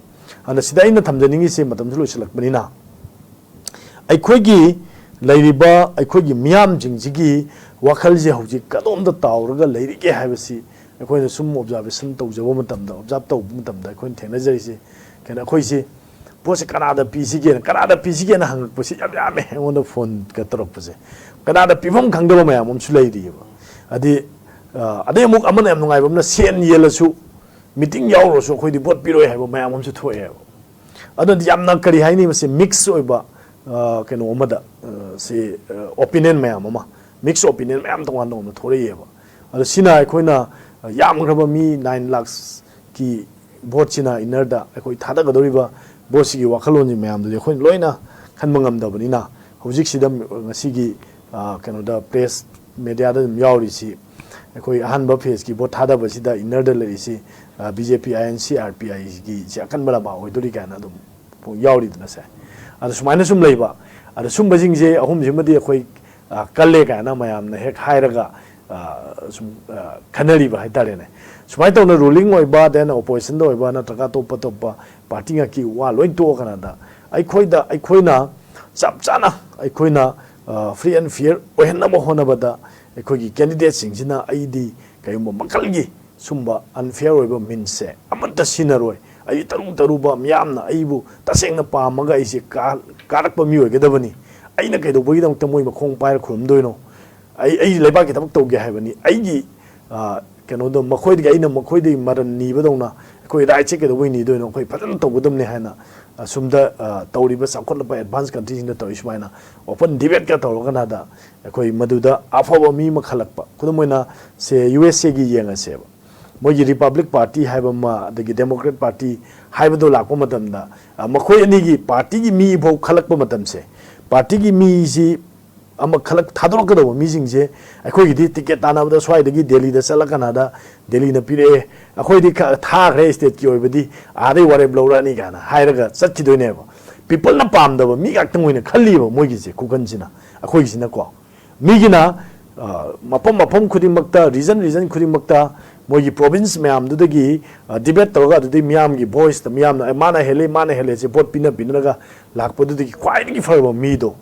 ꯑꯗ ꯁꯤꯗ ꯑꯩꯅ ꯊꯝꯖꯅꯤꯡꯉꯤꯁꯦ, ꯃꯇꯝꯁꯨ ꯂꯣꯏꯁꯤꯜꯂꯛꯄꯅꯤꯅ, ꯑꯩꯈꯣꯏꯒꯤ ꯂꯩꯔꯤꯕ ꯑꯩꯈꯣꯏꯒꯤ ꯃꯤꯌꯥꯝꯁꯤꯡꯁꯤꯒꯤ ꯋꯥꯈꯜꯁꯦ ꯍꯧꯖꯤꯛ ꯀꯗꯣꯝꯗ ꯇꯥꯎꯔꯒ ꯂꯩꯔꯤꯒꯦ ꯍꯥꯏꯕꯁꯤ ꯑꯩꯈꯣꯏꯅ ꯁꯨꯝ ꯑꯣꯕꯖꯥꯔꯕꯦꯁꯟ ꯇꯧꯖꯕ ꯃꯇꯝꯗ, ꯑꯣꯕꯖꯥꯔꯕ ꯇꯧꯕ ꯃꯇꯝꯗ ꯑꯩꯈꯣꯏꯅ ꯊꯦꯡꯅꯖꯔꯤꯁꯦ, ꯀꯩꯅꯣ, ꯑꯩꯈꯣꯏꯁꯦ ꯄꯣꯠꯁꯦ ꯀꯅꯥꯗ ꯄꯤꯁꯤꯒꯦꯅ, ꯀꯅꯥꯗ ꯄꯤꯁꯤꯒꯦꯅ ꯍꯪꯉꯛꯄꯁꯤ ꯌꯥꯝ ꯌꯥꯝꯃꯦ ꯑꯩꯉꯣꯟꯗ ꯐꯣꯟꯒ ꯇꯧꯔꯛꯄꯁꯦ꯫ ꯀꯅꯥꯗ ꯄꯤꯐꯝ ꯈꯪꯗꯕ ꯃꯌꯥꯝ ꯑꯃꯁꯨ ꯂꯩꯔꯤꯑꯕ꯫ ꯍꯥꯏꯗꯤ, ꯑ, ꯑꯗꯩ ꯑꯃꯨꯛ ꯑꯃꯅ ꯌꯥꯝ ꯅꯨꯡꯉꯥꯏꯕ ꯑꯃꯅ, ꯁꯦꯟ ꯌꯦꯜꯂꯁꯨ ꯃꯤꯇꯤꯡ ꯌꯥꯎꯔꯨꯔꯁꯨ ꯑꯩꯈꯣꯏꯗꯤ ꯚꯣꯠ ꯄꯤꯔꯣꯏ ꯍꯥꯏꯕ ꯃꯌꯥꯝ ꯑꯃꯁꯨ ꯊꯣꯛꯑꯦꯕ꯫ ꯑꯗꯨꯅ ꯌꯥꯝꯅ, ꯀꯔꯤ ꯍꯥꯏꯅꯤ, ꯃꯁꯤ ꯃꯤꯛꯁ ꯑꯣꯏꯕ, ꯑ, ꯀꯩꯅꯣ ꯑꯃꯗ, ꯑ, ꯁꯤ, ꯑ, ꯑꯣꯄꯤꯅꯤꯌꯟ ꯃꯌꯥꯝ ꯑꯃ, ꯃꯤꯛꯁ ꯑꯣꯄꯤꯅꯤꯌꯟ ꯃꯌꯥꯝ ꯇꯣꯉꯥꯟ ꯇꯣꯉꯥꯟꯕ ꯊꯣꯛꯂꯛꯏꯑꯕ꯫ ꯑꯗꯣ ꯁꯤꯅ ꯑꯩꯈꯣꯏꯅ, ꯑ, ꯌꯥꯝꯈ꯭ꯔꯕ ꯃꯤ ꯅꯥꯏꯟ ꯂꯥꯛꯁꯀꯤ ꯚꯣꯠꯁꯤꯅ, ꯏꯟꯅꯔꯗ ꯑꯩꯈꯣꯏ ꯊꯥꯗꯒꯗꯧꯔꯤꯕ ꯚꯣꯠꯁꯤꯒꯤ ꯋꯥꯈꯜꯂꯣꯟꯁꯤ ꯃꯌꯥꯝꯗꯨꯗꯤ ꯑꯩꯈꯣꯏꯅ ꯂꯣꯏꯅ ꯈꯟꯕ ꯉꯝꯗꯕꯅꯤꯅ, ꯍꯧꯖꯤꯛꯁꯤꯗ ꯉꯁꯤꯒꯤ, ꯑ, ꯀꯩꯅꯣꯗ, ꯄ꯭ꯔꯦꯁ ꯃꯦꯗꯤꯌꯥꯗ ꯑꯗꯨꯝ ꯌꯥꯎꯔꯤꯁꯤ, ꯑꯩꯈꯣꯏ ꯑꯍꯥꯟꯕ ꯐꯦꯁꯀꯤ ꯚꯣꯠ ꯊꯥꯗꯕꯁꯤꯗ ꯏꯟꯅꯔꯗ ꯂꯩꯔꯤꯁꯤ, ꯑ, ꯕꯤ ꯖꯦ ꯄꯤ, ꯑꯥꯏ ꯑꯦꯟ ꯁꯤ, ꯑꯥꯔ ꯄꯤ ꯑꯥꯏꯒꯤꯁꯤ ꯑꯀꯟꯕ ꯂꯝꯕꯥ ꯑꯣꯏꯗꯣꯔꯤ ꯀꯥꯏꯅ ꯑꯗꯨꯝ ꯌꯥꯎꯔꯤꯗꯅ ꯁꯦ꯫ ꯑꯗꯣ ꯁꯨꯃꯥꯏꯅ ꯁꯨꯝ ꯂꯩꯕ, ꯑꯗꯣ ꯁꯨꯝꯕꯁꯤꯡꯁꯦ ꯑꯍꯨꯝꯁꯤꯃꯗꯤ ꯑꯩꯈꯣꯏ, ꯑ, ꯀꯜꯂꯦ ꯀꯥꯏꯅ ꯃꯌꯥꯝꯅ ꯍꯦꯛ ꯍꯥꯏꯔꯒ, ꯑ, ꯁꯨꯝ, ꯑ, ꯈꯟꯅꯔꯤꯕ ꯍꯥꯏꯇꯥꯔꯦꯅꯦ꯫ ꯁꯨꯃꯥꯏꯅ ꯇꯧꯅ ꯔꯨꯂꯤꯡ ꯑꯣꯏꯕ, ꯗꯦꯟ ꯑꯣꯄꯣꯖꯤꯁꯟꯗ ꯑꯣꯏꯕ, ꯅꯠꯇ꯭ꯔꯒ ꯑꯇꯣꯞ ꯑꯇꯣꯞꯄ ꯄꯥꯔꯇꯤ ꯉꯥꯛꯀꯤ ꯋꯥ ꯂꯣꯏ ꯇꯣꯛꯑꯀꯥꯟꯗ, ꯑꯩꯈꯣꯏꯗ, ꯑꯩꯈꯣꯏꯅ ꯆꯞ ꯆꯥꯅ ꯑꯩꯈꯣꯏꯅ, ꯑ, ꯐ꯭ꯔꯤ ꯑꯦꯟ ꯐꯤꯌꯔ ꯑꯣꯏꯍꯟꯅꯕ ꯍꯣꯠꯅꯕꯗ, ꯑꯩꯈꯣꯏꯒꯤ ꯀꯦꯟꯗꯤꯗꯦꯠꯁꯤꯡꯁꯤꯅ, ꯑꯩꯗꯤ ꯀꯔꯤꯒꯨꯝꯕ ꯃꯈꯜꯒꯤ ꯁꯨꯝꯕ ꯑꯟꯐꯤꯌꯔ ꯑꯣꯏꯕ ꯃꯤꯟꯁꯁꯦ ꯑꯃꯠꯇ ꯁꯤꯖꯤꯟꯅꯔꯣꯏ, ꯑꯩ ꯇꯔꯨ ꯇꯔꯨꯕ ꯃꯤꯌꯥꯝꯅ ꯑꯩꯕꯨ ꯇꯁꯦꯡꯅ ꯄꯥꯝꯃꯒ ꯑꯩꯁꯦ ꯀꯥ-, ꯀꯥꯔꯛꯄ ꯃꯤ ꯑꯣꯏꯒꯗꯕꯅꯤ꯫ ꯑꯩꯅ ꯀꯩꯗꯧꯕꯒꯤꯗꯃꯛꯇ ꯃꯣꯏ ꯃꯈꯣꯡ ꯄꯥꯏꯔ ꯈꯨꯔꯨꯝꯗꯣꯏꯅꯣ? ꯑꯩ, ꯑꯩ ꯂꯩꯕꯥꯛꯀꯤ ꯊꯕꯛ ꯇꯧꯒꯦ ꯍꯥꯏꯕꯅꯤ꯫ ꯑꯩꯒꯤ, ꯑ, ꯀꯩꯅꯣꯗꯣ ꯃꯈꯣꯏꯗꯒꯤ, ꯑꯩꯅ ꯃꯈꯣꯏꯗꯒꯤ ꯃꯔꯟ ꯅꯤꯕꯗꯧꯅ ꯑꯩꯈꯣꯏ rightꯁꯦ ꯀꯩꯗꯧꯕꯩ ꯅꯤꯗꯣꯏꯅꯣ? ꯑꯩꯈꯣꯏ ꯐꯖꯅ ꯇꯧꯒꯗꯕꯅꯤ ꯍꯥꯏꯅ ꯑꯁꯨꯝꯗ, ꯑ, ꯇꯧꯔꯤꯕ ꯆꯥꯎꯈꯠꯂꯕ advance countryꯁꯤꯡꯗ ꯇꯧꯔꯤ ꯁꯨꯃꯥꯏꯅ open debateꯀ ꯇꯧꯔꯀꯥꯟꯗ ꯑꯩꯈꯣꯏ ꯃꯗꯨꯗ ꯑꯐꯕ ꯃꯤ ꯑꯃ ꯈꯜꯂꯛꯄ꯫ ꯈꯨꯗꯝ ꯑꯣꯏꯅ ꯁꯦ USAꯒꯤ ꯌꯦꯡꯉꯁꯦꯕ꯫ ꯃꯣꯏꯒꯤ Republic Party ꯍꯥꯏꯕ ꯑꯃ, ꯑꯗꯒꯤ Democrat Party ꯍꯥꯏꯕꯗꯣ ꯂꯥꯛꯄ ꯃꯇꯝꯗ, ꯑ, ꯃꯈꯣꯏ ꯑꯅꯤꯒꯤ partyꯒꯤ ꯃꯤ ꯐꯥꯎ ꯈꯜꯂꯛꯄ ꯃꯇꯝꯁꯦ, partyꯒꯤ ꯃꯤꯁꯤ ꯑꯃ ꯈꯜꯂꯛ-, ꯊꯥꯗꯣꯔꯛꯀꯗꯧꯕ ꯃꯤꯁꯤꯡꯁꯦ ꯑꯩꯈꯣꯏꯒꯤꯗꯤ ticket ꯇꯥꯟꯅꯕꯗ ꯁ꯭ꯋꯥꯏꯗꯒꯤ ꯗꯦꯜꯂꯤꯗ ꯆꯠꯂ ꯀꯥꯟꯗ ꯗꯦꯜꯂꯤꯅ ꯄꯤꯔꯛꯑꯦ, ꯑꯩꯈꯣꯏꯗꯤ ꯈ-, ꯊꯥꯈ꯭ꯔꯦ stateꯀꯤ ꯑꯣꯏꯕꯗꯤ, ꯑꯥꯗꯩ ꯋꯥꯔꯦꯞ ꯂꯧꯔꯛꯑꯅꯤ ꯀꯥꯏꯅ ꯍꯥꯏꯔꯒ ꯆꯠꯈꯤꯗꯣꯏꯅꯦꯕ꯫ Peopleꯅ ꯄꯥꯝꯗꯕ ꯃꯤ ꯉꯥꯛꯇꯪ ꯑꯣꯏꯅ ꯈꯜꯂꯤꯕ ꯃꯣꯏꯒꯤꯁꯦ, ꯈꯨꯀꯟꯁꯤꯅ꯫ ꯑꯩꯈꯣꯏꯒꯤꯁꯤꯅꯀꯣ, ꯃꯤꯒꯤꯅ, ꯑ, ꯃꯐꯝ, ꯃꯐꯝ ꯈꯨꯗꯤꯡꯃꯛꯇ, region, region ꯈꯨꯗꯤꯡꯃꯛꯇ ꯃꯣꯏꯒꯤ province ꯃꯌꯥꯝꯗꯨꯗꯒꯤ, ꯑ, debate ꯇꯧꯔꯒ ꯑꯗꯨꯗꯩ ꯃꯤꯌꯥꯝꯒꯤ voiceꯇ ꯃꯤꯌꯥꯝꯅ, "ꯑꯦ, ꯃꯥꯅ ꯍꯦꯜꯂꯤ, ꯃꯥꯅ ꯍꯦꯜꯂꯤ" ꯁꯦ vote ꯄꯤꯅ ꯄꯤꯅꯔꯒ ꯂꯥꯛꯄꯗꯨꯗꯒꯤ ꯈ꯭ꯋꯥꯏꯗꯒꯤ ꯐꯔꯕ ꯃꯤꯗꯣ,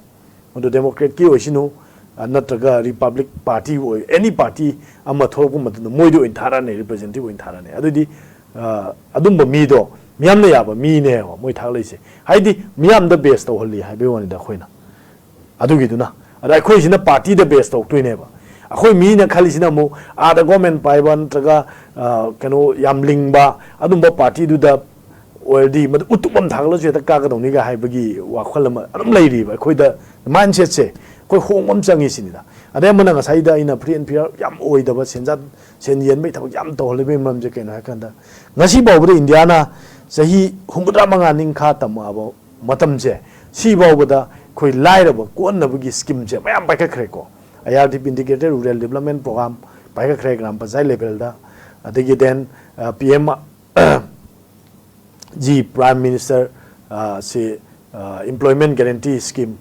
ꯃꯗꯨ Democratꯀꯤ ꯑꯣꯏꯁꯅꯨ, ꯑ, ꯅꯠꯇ꯭ꯔꯒ Republic Party ꯑꯣꯏ, any party ꯑꯃ ꯊꯣꯛꯂꯛꯄ ꯃꯇꯝꯗ ꯃꯣꯏꯗ ꯑꯣꯏꯅ ꯊꯥꯔꯛꯑꯅꯤ, representative ꯑꯣꯏꯅ ꯊꯥꯔꯛꯑꯅꯤ꯫ ꯑꯗꯨꯗꯤ, ꯑ, ꯑꯗꯨꯝꯕ ꯃꯤꯗꯣ ꯃꯤꯌꯥꯝꯅ ꯌꯥꯕ ꯃꯤꯅꯦꯕ ꯃꯣꯏ ꯊꯥꯔꯛꯂꯛꯏꯁꯦ꯫ ꯍꯥꯏꯗꯤ ꯃꯤꯌꯥꯝꯗ base ꯇꯧꯍꯜꯂꯤ ꯍꯥꯏꯕꯒꯤ ꯋꯥꯅꯤꯗ ꯑꯩꯈꯣꯏꯅ꯫ ꯑꯗꯨꯒꯤꯗꯨꯅ꯫ ꯑꯗ ꯑꯩꯈꯣꯏꯁꯤꯅ partyꯗ base ꯇꯧꯔꯛꯇꯣꯏꯅꯦꯕ꯫ ꯑꯩꯈꯣꯏ ꯃꯤꯅ ꯈꯜꯂꯤꯁꯤꯅ ꯑꯃꯨꯛ ꯑꯥꯗ government ꯄꯥꯏꯕ ꯅꯠꯇ꯭ꯔꯒ, ꯑ, ꯀꯩꯅꯣ ꯌꯥꯝ ꯂꯤꯡꯕ ꯑꯗꯨꯝꯕ partyꯗꯨꯗ ꯑꯣꯏꯔꯗꯤ ꯃꯗꯨ ꯎꯇꯨꯞ ꯑꯃ ꯊꯥꯒꯠꯂꯁꯨ ꯍꯦꯛꯇ ꯀꯥꯒꯗꯧꯅꯤꯒ ꯍꯥꯏꯕꯒꯤ ꯋꯥꯈꯜ ꯑꯃ ꯑꯗꯨꯝ ꯂꯩꯔꯤꯕ ꯑꯩꯈꯣꯏꯗ, mindsetꯁꯦ ꯑꯩꯈꯣꯏ ꯍꯣꯡꯕ ꯑꯃ ꯆꯪꯉꯤ ꯁꯤꯅꯤꯗ꯫ ꯑꯗꯩ ꯑꯃꯅ ꯉꯁꯥꯏꯗ ꯑꯩꯅ free and fair ꯌꯥꯝ ꯑꯣꯏꯗꯕ ꯁꯦꯟꯖꯥ-, ꯁꯦꯟ ꯌꯦꯟꯕꯒꯤ ꯊꯕꯛ ꯌꯥꯝ ꯇꯧꯍꯜꯂꯤꯕꯒꯤ ꯃꯔꯝꯁꯦ ꯀꯩꯅꯣ ꯍꯥꯏ ꯀꯥꯟꯗ, ꯉꯁꯤ ꯐꯥꯎꯕꯗ ꯏꯟꯗꯤꯌꯥꯅ ꯆꯍꯤ ꯍꯨꯝꯐꯨꯇꯔꯥ ꯃꯉꯥ ꯅꯤꯡꯈꯥ ꯇꯝꯃꯛꯑꯕ ꯃꯇꯝꯁꯦ, ꯁꯤ ꯐꯥꯎꯕꯗ ꯑꯩꯈꯣꯏ ꯂꯥꯏꯔꯕ ꯀꯣꯛꯍꯟꯅꯕꯒꯤ schemeꯁꯦ ꯃꯌꯥꯝ ꯄꯥꯏꯈꯠꯈ꯭ꯔꯦꯀꯣ꯫ IRDP, Integrated Rural Development Program ꯄꯥꯏꯈꯠꯈ꯭ꯔꯦ ꯒ꯭ꯔꯥꯝ ꯄꯟꯆꯥꯌꯠ levelꯗ, ꯑꯗꯒꯤ then, ꯑ, PM ꯖꯤ Prime Minister, ꯑ, ꯁꯤ, ꯑ, Employment Guarantee Scheme,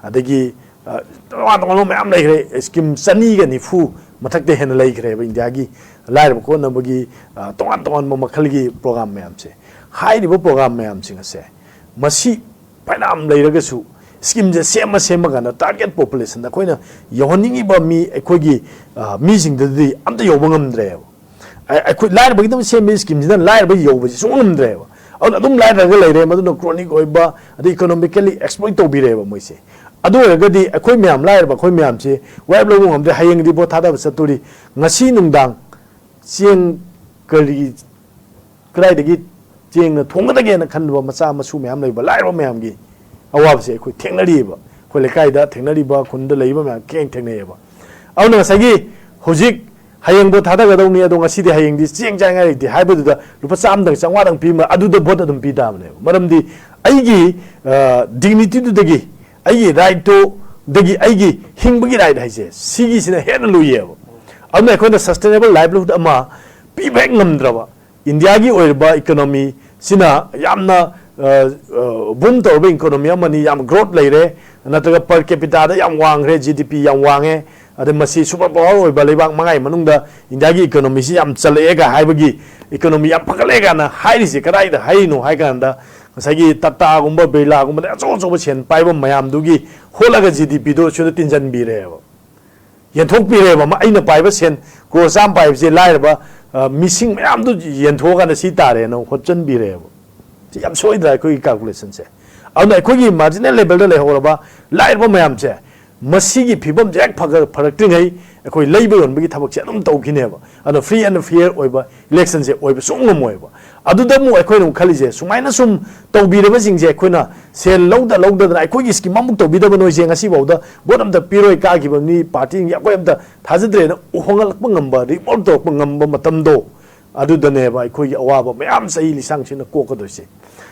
ꯑꯗꯒꯤ, ꯑ, ꯇꯣꯉꯥꯟ ꯇꯣꯉꯥꯟꯕ ꯃꯌꯥꯝ ꯂꯩꯈ꯭ꯔꯦ, scheme ꯆꯅꯤꯒ ꯅꯤꯐꯨ ꯃꯊꯛꯇ ꯍꯦꯟꯅ ꯂꯩꯈ꯭ꯔꯦꯕ ꯏꯟꯗꯤꯌꯥꯒꯤ ꯂꯥꯏꯔꯕ ꯀꯣꯛꯍꯟꯅꯕꯒꯤ, ꯑ, ꯇꯣꯉꯥꯟ ꯇꯣꯉꯥꯟꯕ ꯃꯈꯜꯒꯤ program ꯃꯌꯥꯝꯁꯦ꯫ ꯍꯥꯏꯔꯤꯕ program ꯃꯌꯥꯝꯁꯤꯡ ꯑꯁꯦ ꯃꯁꯤ ꯐꯅꯌꯥꯝ ꯂꯩꯔꯒꯁꯨ schemeꯁꯦ ꯁꯦꯝꯃ ꯁꯦꯝꯃ ꯀꯥꯟꯗ target populationꯗ ꯑꯩꯈꯣꯏꯅ ꯌꯧꯍꯟꯅꯤꯡꯉꯤꯕ ꯃꯤ, ꯑꯩꯈꯣꯏꯒꯤ, ꯑ, ꯃꯤꯁꯤꯡꯗꯨꯗꯤ ꯑꯝꯇ ꯌꯧꯕ ꯉꯝꯗ꯭ꯔꯦꯕ꯫ ꯑꯩ- ꯑꯩꯈꯣꯏ ꯂꯥꯏꯔꯕꯒꯤꯗꯃꯛ ꯁꯦꯝꯕ ꯁ꯭ꯀꯤꯝꯁꯤꯅ ꯂꯥꯏꯔꯕ ꯌꯧꯕꯁꯤ ꯁꯨꯡꯉꯝ ꯉꯝꯗ꯭ꯔꯦꯕ꯫ ꯑꯗꯨꯅ ꯑꯗꯨꯝ ꯂꯥꯏꯔꯒ ꯂꯩꯔꯦ, ꯃꯗꯨꯅ ꯀ꯭ꯔꯣꯅꯤꯛ ꯑꯣꯏꯕ, ꯑꯗꯩ ꯏꯀꯣꯅꯣꯃꯤꯀꯦꯜꯂꯤ ꯑꯦꯛꯁꯄ꯭ꯂꯣꯏꯠ ꯇꯧꯕꯤꯔꯦꯕ ꯃꯣꯏꯁꯦ꯫ ꯑꯗꯨ ꯑꯣꯏꯔꯒꯗꯤ ꯑꯩꯈꯣꯏ ꯃꯌꯥꯝ, ꯂꯥꯏꯔꯕ ꯑꯩꯈꯣꯏ ꯃꯌꯥꯝꯁꯤ ꯋꯥꯔꯦꯞ ꯂꯧꯕ ꯉꯝꯗ꯭ꯔꯦ꯫ ꯍꯌꯦꯡꯗꯤ ꯚꯣꯠ ꯊꯥꯗꯕ ꯆꯠꯇꯣꯔꯤ꯫ ꯉꯁꯤ ꯅꯨꯡꯗꯥꯡ ꯆꯦꯡ ꯀꯔꯤ ꯀꯗꯥꯏꯗꯒꯤ ꯆꯦꯡꯅ ꯊꯣꯡꯒꯗꯒꯦꯅ ꯈꯟꯕ ꯃꯆꯥ ꯃꯁꯨ ꯃꯌꯥꯝ ꯂꯩꯕ ꯂꯥꯏꯔꯕ ꯃꯌꯥꯝꯒꯤ ꯑꯋꯥꯕꯁꯦ ꯑꯩꯈꯣꯏ ꯊꯦꯡꯅꯔꯤꯑꯕ꯫ ꯑꯩꯈꯣꯏ ꯂꯩꯀꯥꯏꯗ ꯊꯦꯡꯅꯔꯤꯕ, ꯈꯨꯟꯗ ꯂꯩꯕ ꯃꯌꯥꯝ ꯊꯦꯡ ꯊꯦꯡꯅꯩꯑꯕ꯫ ꯑꯗꯨꯅ ꯉꯁꯥꯏꯒꯤ ꯍꯧꯖꯤꯛ ꯍꯌꯦꯡ ꯚꯣꯠ ꯊꯥꯗꯒꯗꯧꯅꯤ, ꯑꯗꯣ ꯉꯁꯤꯗꯤ, ꯍꯌꯦꯡꯗꯤ ꯆꯦꯡ ꯆꯥꯅꯤꯡꯉꯥꯏ ꯂꯩꯇꯦ ꯍꯥꯏꯕꯗꯨꯗ ꯂꯨꯄꯥ ꯆꯥꯝꯃꯗꯪ, ꯆꯥꯝꯃꯉꯥꯗꯪ ꯄꯤꯕ, ꯑꯗꯨꯗ ꯚꯣꯠ ꯑꯗꯨꯝ ꯄꯤ ꯇꯥꯕꯅꯦꯕ꯫ ꯃꯔꯝꯗꯤ ꯑꯩꯒꯤ ꯗꯤꯒꯅꯤꯇꯤꯗꯨꯗꯒꯤ, ꯑꯩꯒꯤ ꯔꯥꯏꯠꯇꯨꯗꯒꯤ, ꯑꯩꯒꯤ ꯍꯤꯡꯕꯒꯤ ꯔꯥꯏꯠ ꯍꯥꯏꯁꯦ ꯁꯤꯒꯤꯁꯤꯅ ꯍꯦꯟꯅ ꯂꯨꯏꯌꯦꯕ꯫ ꯑꯗꯨꯅ ꯑꯩꯈꯣꯏꯅ ꯁꯁꯇꯦꯅꯦꯕꯜ ꯂꯥꯏꯚꯂꯤꯍꯨꯗ ꯑꯃ ꯄꯤꯕ ꯍꯦꯛ ꯉꯝꯗ꯭ꯔꯕ, ꯏꯟꯗꯤꯌꯥꯒꯤ ꯑꯣꯏꯔꯤꯕ ꯏꯀꯣꯅꯣꯃꯤꯁꯤꯅ ꯌꯥꯝꯅ ꯕꯨꯝ ꯇꯧꯔꯕ ꯏꯀꯣꯅꯣꯃꯤ ꯑꯃꯅꯤ, ꯌꯥꯝ ꯒ꯭ꯔꯣꯠ ꯂꯩꯔꯦ, ꯅꯠꯇ꯭ꯔꯒ ꯄꯔ ꯀꯦꯄꯤꯇꯥꯗ ꯌꯥꯝ ꯋꯥꯡꯈ꯭ꯔꯦ, ꯖꯤ ꯗꯤ ꯄꯤ ꯌꯥꯝ ꯋꯥꯡꯉꯦ, ꯑꯗꯩ ꯃꯁꯤ ꯁꯨꯄꯔ ꯄꯥꯋꯔ ꯑꯣꯏꯕ ꯂꯩꯕꯥꯛ ꯃꯉꯥꯒꯤ ꯃꯅꯨꯡꯗ ꯏꯟꯗꯤꯌꯥꯒꯤ ꯏꯀꯣꯅꯣꯃꯤꯁꯤ ꯌꯥꯝ ꯆꯠꯂꯛꯑꯦꯒ ꯍꯥꯏꯕꯒꯤ, ꯏꯀꯣꯅꯣꯃꯤ ꯌꯥꯝ ꯐꯒꯠꯂꯛꯑꯦ ꯀꯥꯏꯅ ꯍꯥꯏꯔꯤꯁꯦ ꯀꯗꯥꯏꯗ ꯍꯥꯏꯔꯤꯅꯣ ꯍꯥꯏ ꯀꯥꯟꯗ, ꯉꯁꯥꯏꯒꯤ ꯇꯥꯇꯥꯒꯨꯝꯕ, ꯕꯤꯔꯂꯥꯒꯨꯝꯕꯗ ꯑꯆꯧ ꯑꯆꯧꯕ ꯁꯦꯟ ꯄꯥꯏꯕ ꯃꯌꯥꯝꯗꯨꯒꯤ ꯍꯣꯠꯂꯒ ꯖꯤ ꯗꯤ ꯄꯤꯗꯣ ꯁꯤꯗ ꯇꯤꯟꯁꯤꯟꯕꯤꯔꯦꯕ, ꯌꯦꯟꯊꯣꯛꯄꯤꯔꯦꯕ꯫ ꯃ-, ꯑꯩꯅ ꯄꯥꯏꯕ ꯁꯦꯟ ꯀ꯭ꯔꯣꯔ ꯆꯥꯝꯃ ꯄꯥꯏꯕꯁꯦ ꯂꯥꯏꯔꯕ, ꯑ, ꯃꯤꯁꯤꯡ ꯃꯌꯥꯝꯗꯨ ꯌꯦꯟꯊꯣꯛꯑꯀꯥꯟꯗ ꯁꯤ ꯇꯥꯔꯦꯅ ꯍꯣꯠꯆꯟꯕꯤꯔꯦꯕ꯫ ꯁꯤ ꯌꯥꯝ ꯁꯣꯏꯗ꯭ꯔꯥ ꯑꯩꯈꯣꯏꯒꯤ ꯀꯥꯜꯀꯨꯂꯦꯁꯟꯁꯦ? ꯑꯗꯨꯅ ꯑꯩꯈꯣꯏꯒꯤ ꯃꯥꯔꯖꯤꯅꯦꯜ ꯂꯦꯚꯦꯜꯗ ꯂꯩꯍꯧꯔꯕ ꯂꯥꯏꯔꯕ ꯃꯌꯥꯝꯁꯦ, ꯃꯁꯤꯒꯤ ꯐꯤꯕꯝꯁꯦ ꯍꯦꯛ ꯐꯒ-, ꯐꯔꯛꯇ꯭ꯔꯤꯉꯩ ꯑꯩꯈꯣꯏ ꯂꯩꯕ ꯌꯣꯟꯕꯒꯤ ꯊꯕꯛꯁꯦ ꯑꯗꯨꯝ ꯇꯧꯈꯤꯅꯦꯕ꯫ ꯑꯗꯨꯅ ꯐ꯭ꯔꯤ ꯑꯦꯟ ꯐꯤꯌꯔ ꯑꯣꯏꯕ ꯏꯂꯦꯛꯁꯟꯁꯦ ꯑꯣꯏꯕ ꯁꯨꯡ ꯉꯝꯃꯣꯏꯕ꯫ ꯑꯗꯨꯗ ꯑꯃꯨꯛ ꯑꯩꯈꯣꯏꯅ ꯑꯃꯨꯛ ꯈꯜꯂꯤꯁꯦ, ꯁꯨꯃꯥꯏꯅ ꯁꯨꯝ ꯇꯧꯕꯤꯔꯕꯁꯤꯡꯁꯦ, ꯑꯩꯈꯣꯏꯅ ꯁꯦꯜ ꯂꯧꯗ ꯂꯧꯗꯗꯅ ꯑꯩꯈꯣꯏꯒꯤ ꯁ꯭ꯀꯤꯝ ꯑꯃꯨꯛ ꯇꯧꯕꯤꯗꯕ ꯅꯣꯏꯁꯦ ꯉꯁꯤꯐꯥꯎꯗ ꯚꯣꯠ ꯑꯝꯇ ꯄꯤꯔꯣꯏ, ꯀꯥꯈꯤꯕ ꯃꯤ ꯄꯥꯔꯇꯤꯁꯤꯡꯁꯦ ꯑꯩꯈꯣꯏ ꯑꯝꯇ ꯊꯥꯖꯗ꯭ꯔꯦꯅ ꯍꯣꯡꯍꯜꯂꯛꯄ ꯉꯝꯕ, ꯔꯤꯚꯣꯜꯠ ꯇꯧꯔꯛꯄ ꯉꯝꯕ ꯃꯇꯝꯗꯣ, ꯑꯗꯨꯗꯅꯦꯕ ꯑꯩꯈꯣꯏꯒꯤ ꯑꯋꯥꯕ ꯃꯌꯥꯝ ꯆꯍꯤ ꯂꯤꯁꯥꯡꯁꯤꯠꯅ ꯀꯣꯛꯀꯗꯣꯏꯁꯦ꯫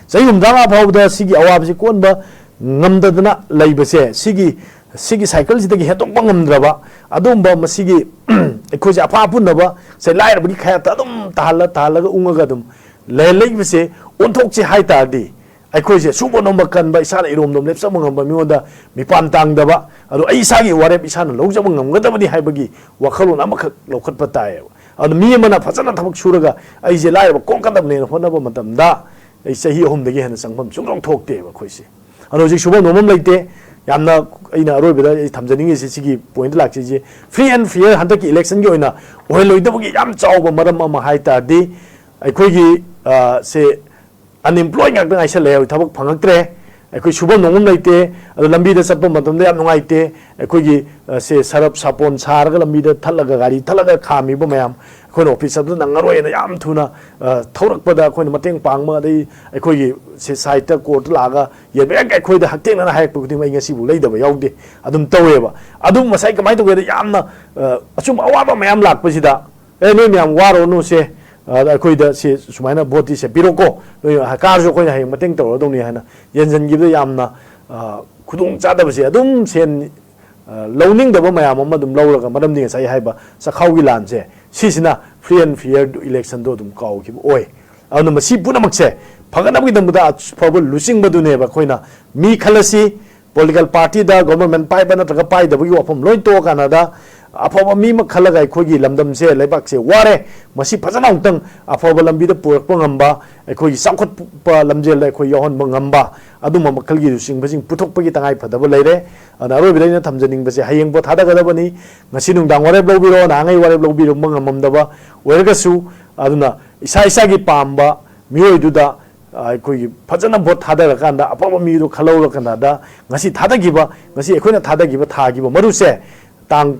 ꯆꯍꯤ ꯍꯨꯝꯗ꯭ꯔꯥ ꯃꯉꯥ ꯐꯥꯎꯕꯗ ꯁꯤꯒꯤ ꯑꯋꯥꯕꯁꯤ ꯀꯣꯟꯕ ꯉꯝꯗꯗꯅ ꯂꯩꯕꯁꯦ, ꯁꯤꯒꯤ, ꯁꯤꯒꯤ ꯁꯥꯏꯀꯜꯁꯤꯗꯒꯤ ꯍꯦꯟꯗꯣꯛꯄ ꯉꯝꯗ꯭ꯔꯕ ꯑꯗꯨꯒꯨꯝꯕ ꯃꯁꯤꯒꯤ ꯑꯩꯈꯣꯏꯁꯦ ꯑꯐ ꯑꯄꯨꯟꯅꯕ ꯉꯁꯥꯏ ꯂꯥꯏꯔꯕꯒꯤ ꯈꯥꯌꯥꯠꯇ ꯑꯗꯨꯝ ꯇꯥꯍꯜꯂ, ꯇꯥꯍꯜꯂꯒ ꯎꯪꯉꯒ ꯑꯗꯨꯝ ꯂꯩ-, ꯂꯩꯕꯁꯦ ꯑꯣꯟꯊꯣꯛꯁꯦ ꯍꯥꯏ ꯇꯥꯔꯗꯤ, ꯑꯩꯈꯣꯏꯁꯦ ꯁꯨꯕ ꯅꯣꯝꯕ ꯀꯟꯕ, ꯏꯁꯥꯅ ꯏꯔꯣꯝꯗꯣꯝ ꯂꯦꯞꯆꯕ ꯉꯝꯕ, ꯃꯤꯉꯣꯟꯗ ꯃꯤꯄꯥꯟ ꯇꯥꯡꯗꯕ, ꯑꯗꯣ ꯑꯩ ꯏꯁꯥꯒꯤ ꯋꯥꯔꯦꯞ ꯏꯁꯥꯅ ꯂꯧꯖꯕ ꯉꯝꯒꯗꯕꯅꯤ ꯍꯥꯏꯕꯒꯤ ꯋꯥꯈꯜꯂꯣꯟ ꯑꯃꯈꯛ ꯂꯧꯈꯠꯄ ꯇꯥꯏꯌꯦꯕ꯫ ꯑꯗꯣ ꯃꯤ ꯑꯃꯅ ꯐꯖꯅ ꯊꯕꯛ ꯁꯨꯔꯒ ꯑꯩꯁꯦ ꯂꯥꯏꯔꯕ ꯀꯣꯛꯀꯗꯕꯅꯦꯅ ꯍꯣꯠꯅꯕ ꯃꯇꯝꯗ, ꯑꯩ ꯆꯍꯤ ꯑꯍꯨꯝꯗꯒꯤ ꯍꯦꯟꯅ ꯆꯪꯐꯝ ꯁꯨꯡꯊꯣꯛ ꯊꯣꯛꯇꯦꯕ ꯑꯩꯈꯣꯏꯁꯦ꯫ ꯑꯗꯣ ꯍꯧꯖꯤꯛ ꯁꯨꯐꯝ ꯅꯣꯝꯐꯝ ꯂꯩꯇꯦ, ꯌꯥꯝꯅ ꯑꯩꯅ ꯑꯔꯣꯏꯕꯗ ꯑꯩ ꯊꯝꯖꯅꯤꯡꯉꯤꯁꯤ, ꯁꯤꯒꯤ ꯄꯣꯏꯟꯠ ꯂꯥꯛꯆꯩꯁꯦ, ꯐ꯭ꯔꯤ ꯑꯦꯟ ꯐꯤꯌꯔ ꯍꯟꯗꯛꯀꯤ ꯏꯂꯦꯛꯁꯟꯒꯤ ꯑꯣꯏꯅ ꯑꯣꯏꯍꯜꯂꯣꯏꯗꯕꯒꯤ ꯌꯥꯝ ꯆꯥꯎꯕ ꯃꯔꯝ ꯑꯃ ꯍꯥꯏ ꯇꯥꯔꯗꯤ, ꯑꯩꯈꯣꯏꯒꯤ ꯑ, ꯁꯦ ꯑꯟꯑꯦꯝꯄ꯭ꯂꯣꯏ ꯉꯥꯛꯇ ꯉꯥꯏꯁꯜꯂꯛꯑꯦ, ꯊꯕꯛ ꯐꯪꯉꯛꯇ꯭ꯔꯦ, ꯑꯩꯈꯣꯏ ꯁꯨꯐꯝ ꯅꯣꯝꯐꯝ ꯂꯩꯇꯦ, ꯑꯗꯣ ꯂꯝꯕꯤꯗ ꯆꯠꯄ ꯃꯇꯝꯗ ꯌꯥꯝ ꯅꯨꯡꯉꯥꯏꯇꯦ, ꯑꯩꯈꯣꯏꯒꯤ ꯑ, ꯁꯦ ꯁꯔꯞ ꯁꯥꯄꯣꯟ ꯁꯥꯔꯒ ꯂꯝꯕꯤꯗ ꯊꯠꯂꯒ, ꯒꯥꯔꯤ ꯊꯠꯂꯒ ꯈꯥꯝꯃꯤꯕ ꯃꯌꯥꯝ, ꯑꯩꯈꯣꯏꯅ ꯑꯣꯐꯤꯁ ꯆꯠꯄꯗ ꯅꯪꯉꯔꯣꯏꯅ ꯌꯥꯝ ꯊꯨꯅ ꯑ, ꯊꯧꯔꯛꯄꯗ ꯑꯩꯈꯣꯏꯅ ꯃꯇꯦꯡ ꯄꯥꯡꯕ, ꯑꯗꯩ ꯑꯩꯈꯣꯏꯒꯤ ꯁꯦ ꯁꯥꯏꯠꯇ ꯀꯣꯔꯠꯇ ꯂꯥꯛꯑꯒ ꯌꯦꯟꯕ ꯍꯦꯛ ꯑꯩꯈꯣꯏꯗ ꯍꯛꯊꯦꯡꯅꯅ ꯍꯥꯏꯔꯛꯄ ꯈꯨꯗꯤꯡꯃꯛ ꯑꯩ ꯉꯁꯤꯐꯥꯎ ꯂꯩꯗꯕ ꯌꯥꯎꯗꯦ, ꯑꯗꯨꯝ ꯇꯧꯋꯦꯕ꯫ ꯑꯗꯨꯝ ꯉꯁꯥꯏ ꯀꯃꯥꯏꯅ ꯇꯧꯒꯦꯗ, ꯌꯥꯝꯅ ꯑ, ꯑꯆꯨꯝꯕ ꯑꯋꯥꯕ ꯃꯌꯥꯝ ꯂꯥꯛꯄꯁꯤꯗ, "ꯑꯦ, ꯅꯣꯏ ꯃꯌꯥꯝ ꯋꯥꯔꯨꯔꯅꯨꯁꯦ, ꯑ, ꯑꯩꯈꯣꯏꯗ ꯁꯤ ꯁꯨꯃꯥꯏꯅ ꯚꯣꯠꯇꯤ ꯁꯦ ꯄꯤꯔꯣꯀꯣ, ꯅꯣꯏ ꯀꯥꯔꯁꯨ ꯑꯩꯈꯣꯏꯅ ꯍꯌꯦꯡ ꯃꯇꯦꯡ ꯇꯧꯔꯗꯧꯅꯤ" ꯍꯥꯏꯅ ꯌꯦꯟꯁꯤꯟꯈꯤꯕꯗ ꯌꯥꯝꯅ ꯑ, ꯈꯨꯗꯣꯡ ꯆꯥꯗꯕꯁꯦ, ꯑꯗꯨꯝ ꯁꯦꯟ ꯑ, ꯂꯧꯅꯤꯡꯗꯕ ꯃꯌꯥꯝ ꯑꯃ ꯑꯗꯨꯝ ꯂꯧꯔꯒ, ꯃꯔꯝꯗꯤ ꯉꯁꯥꯏ ꯍꯥꯏꯕ ꯆꯥꯛꯈꯥꯎꯒꯤ ꯂꯥꯟꯁꯦ, ꯁꯤꯁꯤꯅ ꯐ꯭ꯔꯤ ꯑꯦꯟ ꯐꯤꯌꯔ ꯏꯂꯦꯛꯁꯟꯗꯣ ꯑꯗꯨꯝ ꯀꯥꯎꯈꯤꯕ ꯑꯣꯏ꯫ ꯑꯗꯨꯅ ꯃꯁꯤ ꯄꯨꯝꯅꯃꯛꯁꯦ ꯐꯒꯠꯅꯕꯒꯤꯗꯃꯛꯇ ꯑꯐꯕ ꯂꯨꯆꯤꯡꯕꯗꯨꯅꯦꯕ ꯑꯩꯈꯣꯏꯅ ꯃꯤ ꯈꯜꯂꯁꯤ, ꯄꯣꯂꯤꯇꯤꯀꯦꯜ ꯄꯥꯔꯇꯤꯗ, ꯒꯣꯕꯔꯃꯦꯟ ꯄꯥꯏꯕ ꯅꯠꯇ꯭ꯔꯒ ꯄꯥꯏꯗꯕꯒꯤ ꯋꯥꯐꯝ ꯂꯣꯏ ꯇꯣꯛꯑꯀꯥꯟꯗ, ꯑꯐꯕ ꯃꯤ ꯑꯃ ꯈꯜꯂꯒ ꯑꯩꯈꯣꯏꯒꯤ ꯂꯝꯗꯝꯁꯦ, ꯂꯩꯕꯥꯛꯁꯦ ꯋꯥꯔꯦ, ꯃꯁꯤ ꯐꯖꯅ ꯑꯃꯨꯛꯇꯪ ꯑꯐꯕ ꯂꯝꯕꯤꯗ ꯄꯨꯔꯛꯄ ꯉꯝꯕ, ꯑꯩꯈꯣꯏꯒꯤ ꯆꯥꯎꯈꯠꯄ ꯂꯝꯖꯦꯜꯗ ꯑꯩꯈꯣꯏ ꯌꯥꯎꯍꯟꯕ ꯉꯝꯕ, ꯑꯗꯨꯝꯕ ꯃꯈꯜꯒꯤ ꯂꯨꯆꯤꯡꯕꯁꯤꯡ ꯄꯨꯊꯣꯛꯄꯒꯤ ꯇꯉꯥꯏ ꯐꯗꯕ ꯂꯩꯔꯦ꯫ ꯑꯗꯨꯅ ꯑꯔꯣꯏꯕꯗ ꯑꯩꯅ ꯊꯝꯖꯅꯤꯡꯕꯁꯦ, ꯍꯌꯦꯡ ꯚꯣꯠ ꯊꯥꯗꯒꯗꯕꯅꯤ꯫ ꯉꯁꯤ ꯅꯨꯡꯗꯥꯡ ꯋꯥꯔꯦꯞ ꯂꯧꯕꯤꯔꯣ, ꯅꯍꯥꯟꯉꯩ ꯋꯥꯔꯦꯞ ꯂꯧꯕꯤꯔꯝꯕ ꯉꯝꯃꯝꯗꯕ ꯑꯣꯏꯔꯒꯁꯨ, ꯑꯗꯨꯅ ꯏꯁꯥ ꯏꯁꯥꯒꯤ ꯄꯥꯝꯕ ꯃꯤꯑꯣꯏꯗꯨꯗ, ꯑ, ꯑꯩꯈꯣꯏꯒꯤ ꯐꯖꯅ ꯚꯣꯠ ꯊꯥꯗꯔꯀꯥꯟꯗ, ꯑꯐꯕ ꯃꯤꯗꯨ ꯈꯜꯍꯧꯔꯀꯥꯟꯗ, ꯉꯁꯤ ꯊꯥꯗꯈꯤꯕ, ꯉꯁꯤ ꯑꯩꯈꯣꯏꯅ ꯊꯥꯗꯈꯤꯕ, ꯊꯥꯈꯤꯕ ꯃꯔꯨꯁꯦ ꯇꯥꯡ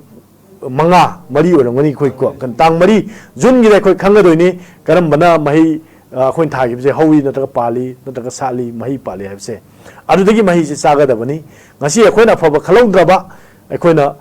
ꯃꯉꯥ, ꯃꯔꯤ ꯑꯣꯏꯔꯝꯒꯅꯤ, ꯑꯩꯈꯣꯏ ꯀꯣ, ꯀꯩꯅꯣ, ꯇꯥꯡ ꯃꯔꯤ ꯖꯨꯟꯒꯤꯗ ꯑꯩꯈꯣꯏ ꯈꯪꯒꯗꯣꯏꯅꯤ, ꯀꯔꯝꯕꯅ ꯃꯍꯩ, ꯑ, ꯑꯩꯈꯣꯏꯅ ꯊꯥꯈꯤꯕꯁꯦ ꯍꯧꯏ ꯅꯠꯇ꯭ꯔꯒ ꯄꯥꯜꯂꯤ ꯅꯠꯇ꯭ꯔꯒ ꯁꯥꯠꯂꯤ, ꯃꯍꯩ ꯄꯥꯜꯂꯤ ꯍꯥꯏꯕꯁꯦ꯫ ꯑꯗꯨꯗꯒꯤ ꯃꯍꯩꯁꯦ ꯆꯥꯒꯗꯕꯅꯤ꯫ ꯉꯁꯤ ꯑꯩꯈꯣꯏꯅ ꯑꯐꯕ ꯈꯜꯍꯧꯗ꯭ꯔꯕ, ꯑꯩꯈꯣꯏꯅ,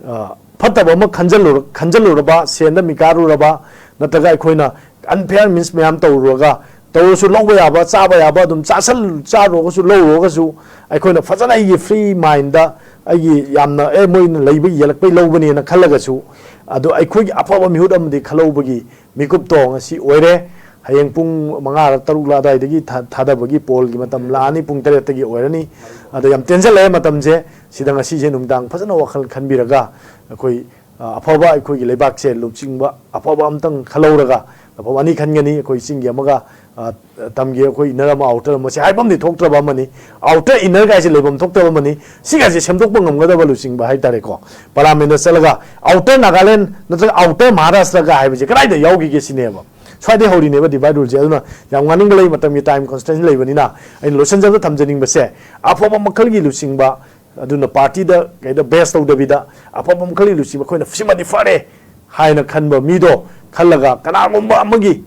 ꯑ, ꯐꯠꯇꯕ ꯑꯃ ꯈꯟꯖꯜꯂꯨꯔ-, ꯈꯟꯖꯜꯂꯨꯔꯕ, ꯁꯦꯟꯗ ꯃꯤꯀꯥꯔꯨꯔꯕ, ꯅꯠꯇ꯭ꯔꯒ ꯑꯩꯈꯣꯏꯅ ꯑꯟꯐꯦꯌꯔ ꯃꯤꯟꯁ ꯃꯌꯥꯝ ꯇꯧꯔꯨꯔꯒ, ꯇꯧꯔꯁꯨ ꯂꯧꯕ ꯌꯥꯕ, ꯆꯥꯕ ꯌꯥꯕ ꯑꯗꯨꯝ ꯆꯥꯁꯜ-, ꯆꯥꯔꯨꯔꯒꯁꯨ, ꯂꯧꯔꯨꯔꯒꯁꯨ, ꯑꯩꯈꯣꯏꯅ ꯐꯖꯅ ꯑꯩꯒꯤ ꯐ꯭ꯔꯤ ꯃꯥꯏꯟꯗ, ꯑꯩꯒꯤ ꯌꯥꯝꯅ, "ꯑꯦ, ꯃꯣꯏꯅ ꯂꯩꯕ ꯌꯦꯜꯂꯛꯄꯩ ꯂꯧꯕꯅꯦꯅ" ꯈꯜꯂꯒꯁꯨ, ꯑꯗꯣ ꯑꯩꯈꯣꯏꯒꯤ ꯑꯐꯕ ꯃꯤꯍꯨꯠ ꯑꯃꯗꯤ ꯈꯜꯍꯧꯕꯒꯤ ꯃꯤꯀꯨꯞꯇꯣ ꯉꯁꯤ ꯑꯣꯏꯔꯦ꯫ ꯍꯌꯦꯡ ꯄꯨꯡ ꯃꯉꯥꯔ ꯇꯔꯨꯛꯂ ꯑꯗꯨꯋꯥꯏꯗꯒꯤ ꯊꯥ-, ꯊꯥꯗꯕꯒꯤ ꯄꯣꯜꯒꯤ ꯃꯇꯝ ꯂꯥꯛꯑꯅꯤ, ꯄꯨꯡ ꯇꯔꯦꯠꯇꯒꯤ ꯑꯣꯏꯔꯅꯤ꯫ ꯑꯗꯣ ꯌꯥꯝ ꯇꯦꯟꯖꯜꯂꯛꯑꯦ ꯃꯇꯝꯁꯦ꯫ ꯁꯤꯗ ꯉꯁꯤꯁꯦ ꯅꯨꯡꯗꯥꯡ ꯐꯖꯅ ꯋꯥꯈꯜ ꯈꯟꯕꯤꯔꯒ ꯑꯩꯈꯣꯏ ꯑ, ꯑꯐꯕ ꯑꯩꯈꯣꯏꯒꯤ ꯂꯩꯕꯥꯛꯁꯦ ꯂꯨꯆꯤꯡꯕ ꯑꯐꯕ ꯑꯃꯇꯪ ꯈꯜꯍꯧꯔꯒ, ꯃꯐꯝ ꯑꯅꯤ ꯈꯟꯒꯅꯤ, ꯑꯩꯈꯣꯏ ꯆꯤꯡꯒꯤ ꯑꯃꯒ, ꯑ, ꯇꯝꯒꯤ ꯑꯩꯈꯣꯏ inner ꯑꯃ, outer ꯑꯃ, ꯁꯤ ꯍꯥꯏꯐꯝꯗꯤ ꯊꯣꯛꯇ꯭ꯔꯕ ꯑꯃꯅꯤ꯫ Outer inner ꯀꯥꯏꯁꯦ ꯂꯩꯐꯝ ꯊꯣꯛꯇꯕ ꯑꯃꯅꯤ꯫ ꯁꯤꯒꯥꯏꯁꯦ ꯁꯦꯝꯗꯣꯛꯄ ꯉꯝꯒꯗꯕ ꯂꯨꯆꯤꯡꯕ ꯍꯥꯏꯇꯥꯔꯦꯀꯣ꯫ Parliament ꯗ ꯆꯠꯂꯒ outer Nagaland ꯅꯠꯇ꯭ꯔꯒ outer Maharashtra ꯒ ꯍꯥꯏꯕꯁꯦ ꯀꯗꯥꯏꯗ ꯌꯥꯎꯈꯤꯒꯦ ꯁꯤꯅꯦꯕ꯫ ꯁ꯭ꯋꯥꯏꯗꯩ ꯍꯧꯔꯤꯅꯦꯕ divide rule ꯁꯦ꯫ ꯑꯗꯨꯅ ꯌꯥꯝ ꯉꯥꯡꯅꯤꯡꯕ ꯂꯩ, ꯃꯇꯝꯒꯤ time constraint ꯂꯩꯕꯅꯤꯅ꯫ ꯑꯩꯅ ꯂꯣꯏꯁꯤꯟꯖꯕꯗ ꯊꯝꯖꯅꯤꯡꯕꯁꯦ, ꯑꯐꯕ ꯃꯈꯜꯒꯤ ꯂꯨꯆꯤꯡꯕ, ꯑꯗꯨꯅ party ꯗ ꯀꯩꯗ base ꯇꯧꯗꯕꯤꯗ ꯑꯐꯕ ꯃꯈꯜꯒꯤ ꯂꯨꯆꯤꯡꯕ ꯑꯩꯈꯣꯏꯅ ꯁꯤꯃꯗꯤ ꯐꯔꯦ ꯍꯥꯏꯅ ꯈꯟꯕ ꯃꯤꯗꯣ ꯈꯜꯂꯒ, ꯀꯅꯥꯒꯨꯝꯕ ꯑꯃꯒꯤ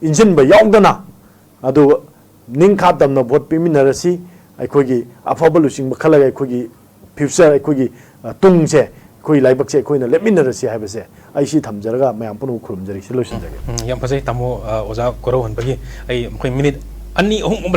ꯏꯟꯁꯤꯟꯕ ꯌꯥꯎꯗꯅ, ꯑꯗꯨ ꯅꯤꯡꯈꯥ ꯇꯝꯅ vote ꯄꯤꯃꯤꯟꯅꯔꯁꯤ꯫ ꯑꯩꯈꯣꯏꯒꯤ ꯑꯐꯕ ꯂꯨꯆꯤꯡꯕ ꯈꯜꯂꯒ ꯑꯩꯈꯣꯏꯒꯤ future, ꯑꯩꯈꯣꯏꯒꯤ, ꯑ, ꯇꯨꯡꯁꯦ, ꯑꯩꯈꯣꯏꯒꯤ ꯂꯥꯏꯕꯛꯁꯦ ꯑꯩꯈꯣꯏꯅ ꯂꯦꯞꯃꯤꯟꯅꯔꯁꯤ ꯍꯥꯏꯕꯁꯦ ꯑꯩ ꯁꯤ ꯊꯝꯖꯔꯒ ꯃꯌꯥꯝ ꯄꯨꯝꯅꯃꯛ ꯈꯨꯔꯨꯝꯖꯔꯤ꯫ ꯁꯤ ꯂꯣꯏꯁꯤꯟꯖꯒꯦ꯫ ꯎꯝ, ꯌꯥꯝ ꯐꯖꯩ ꯇꯥꯃꯣ, ꯑ, ꯑꯣꯖꯥ ꯀꯣꯔꯧꯍꯟꯕꯒꯤ꯫ ꯑꯩ ꯃꯈꯣꯏ minute ꯑꯅꯤ ꯑꯍꯨꯝ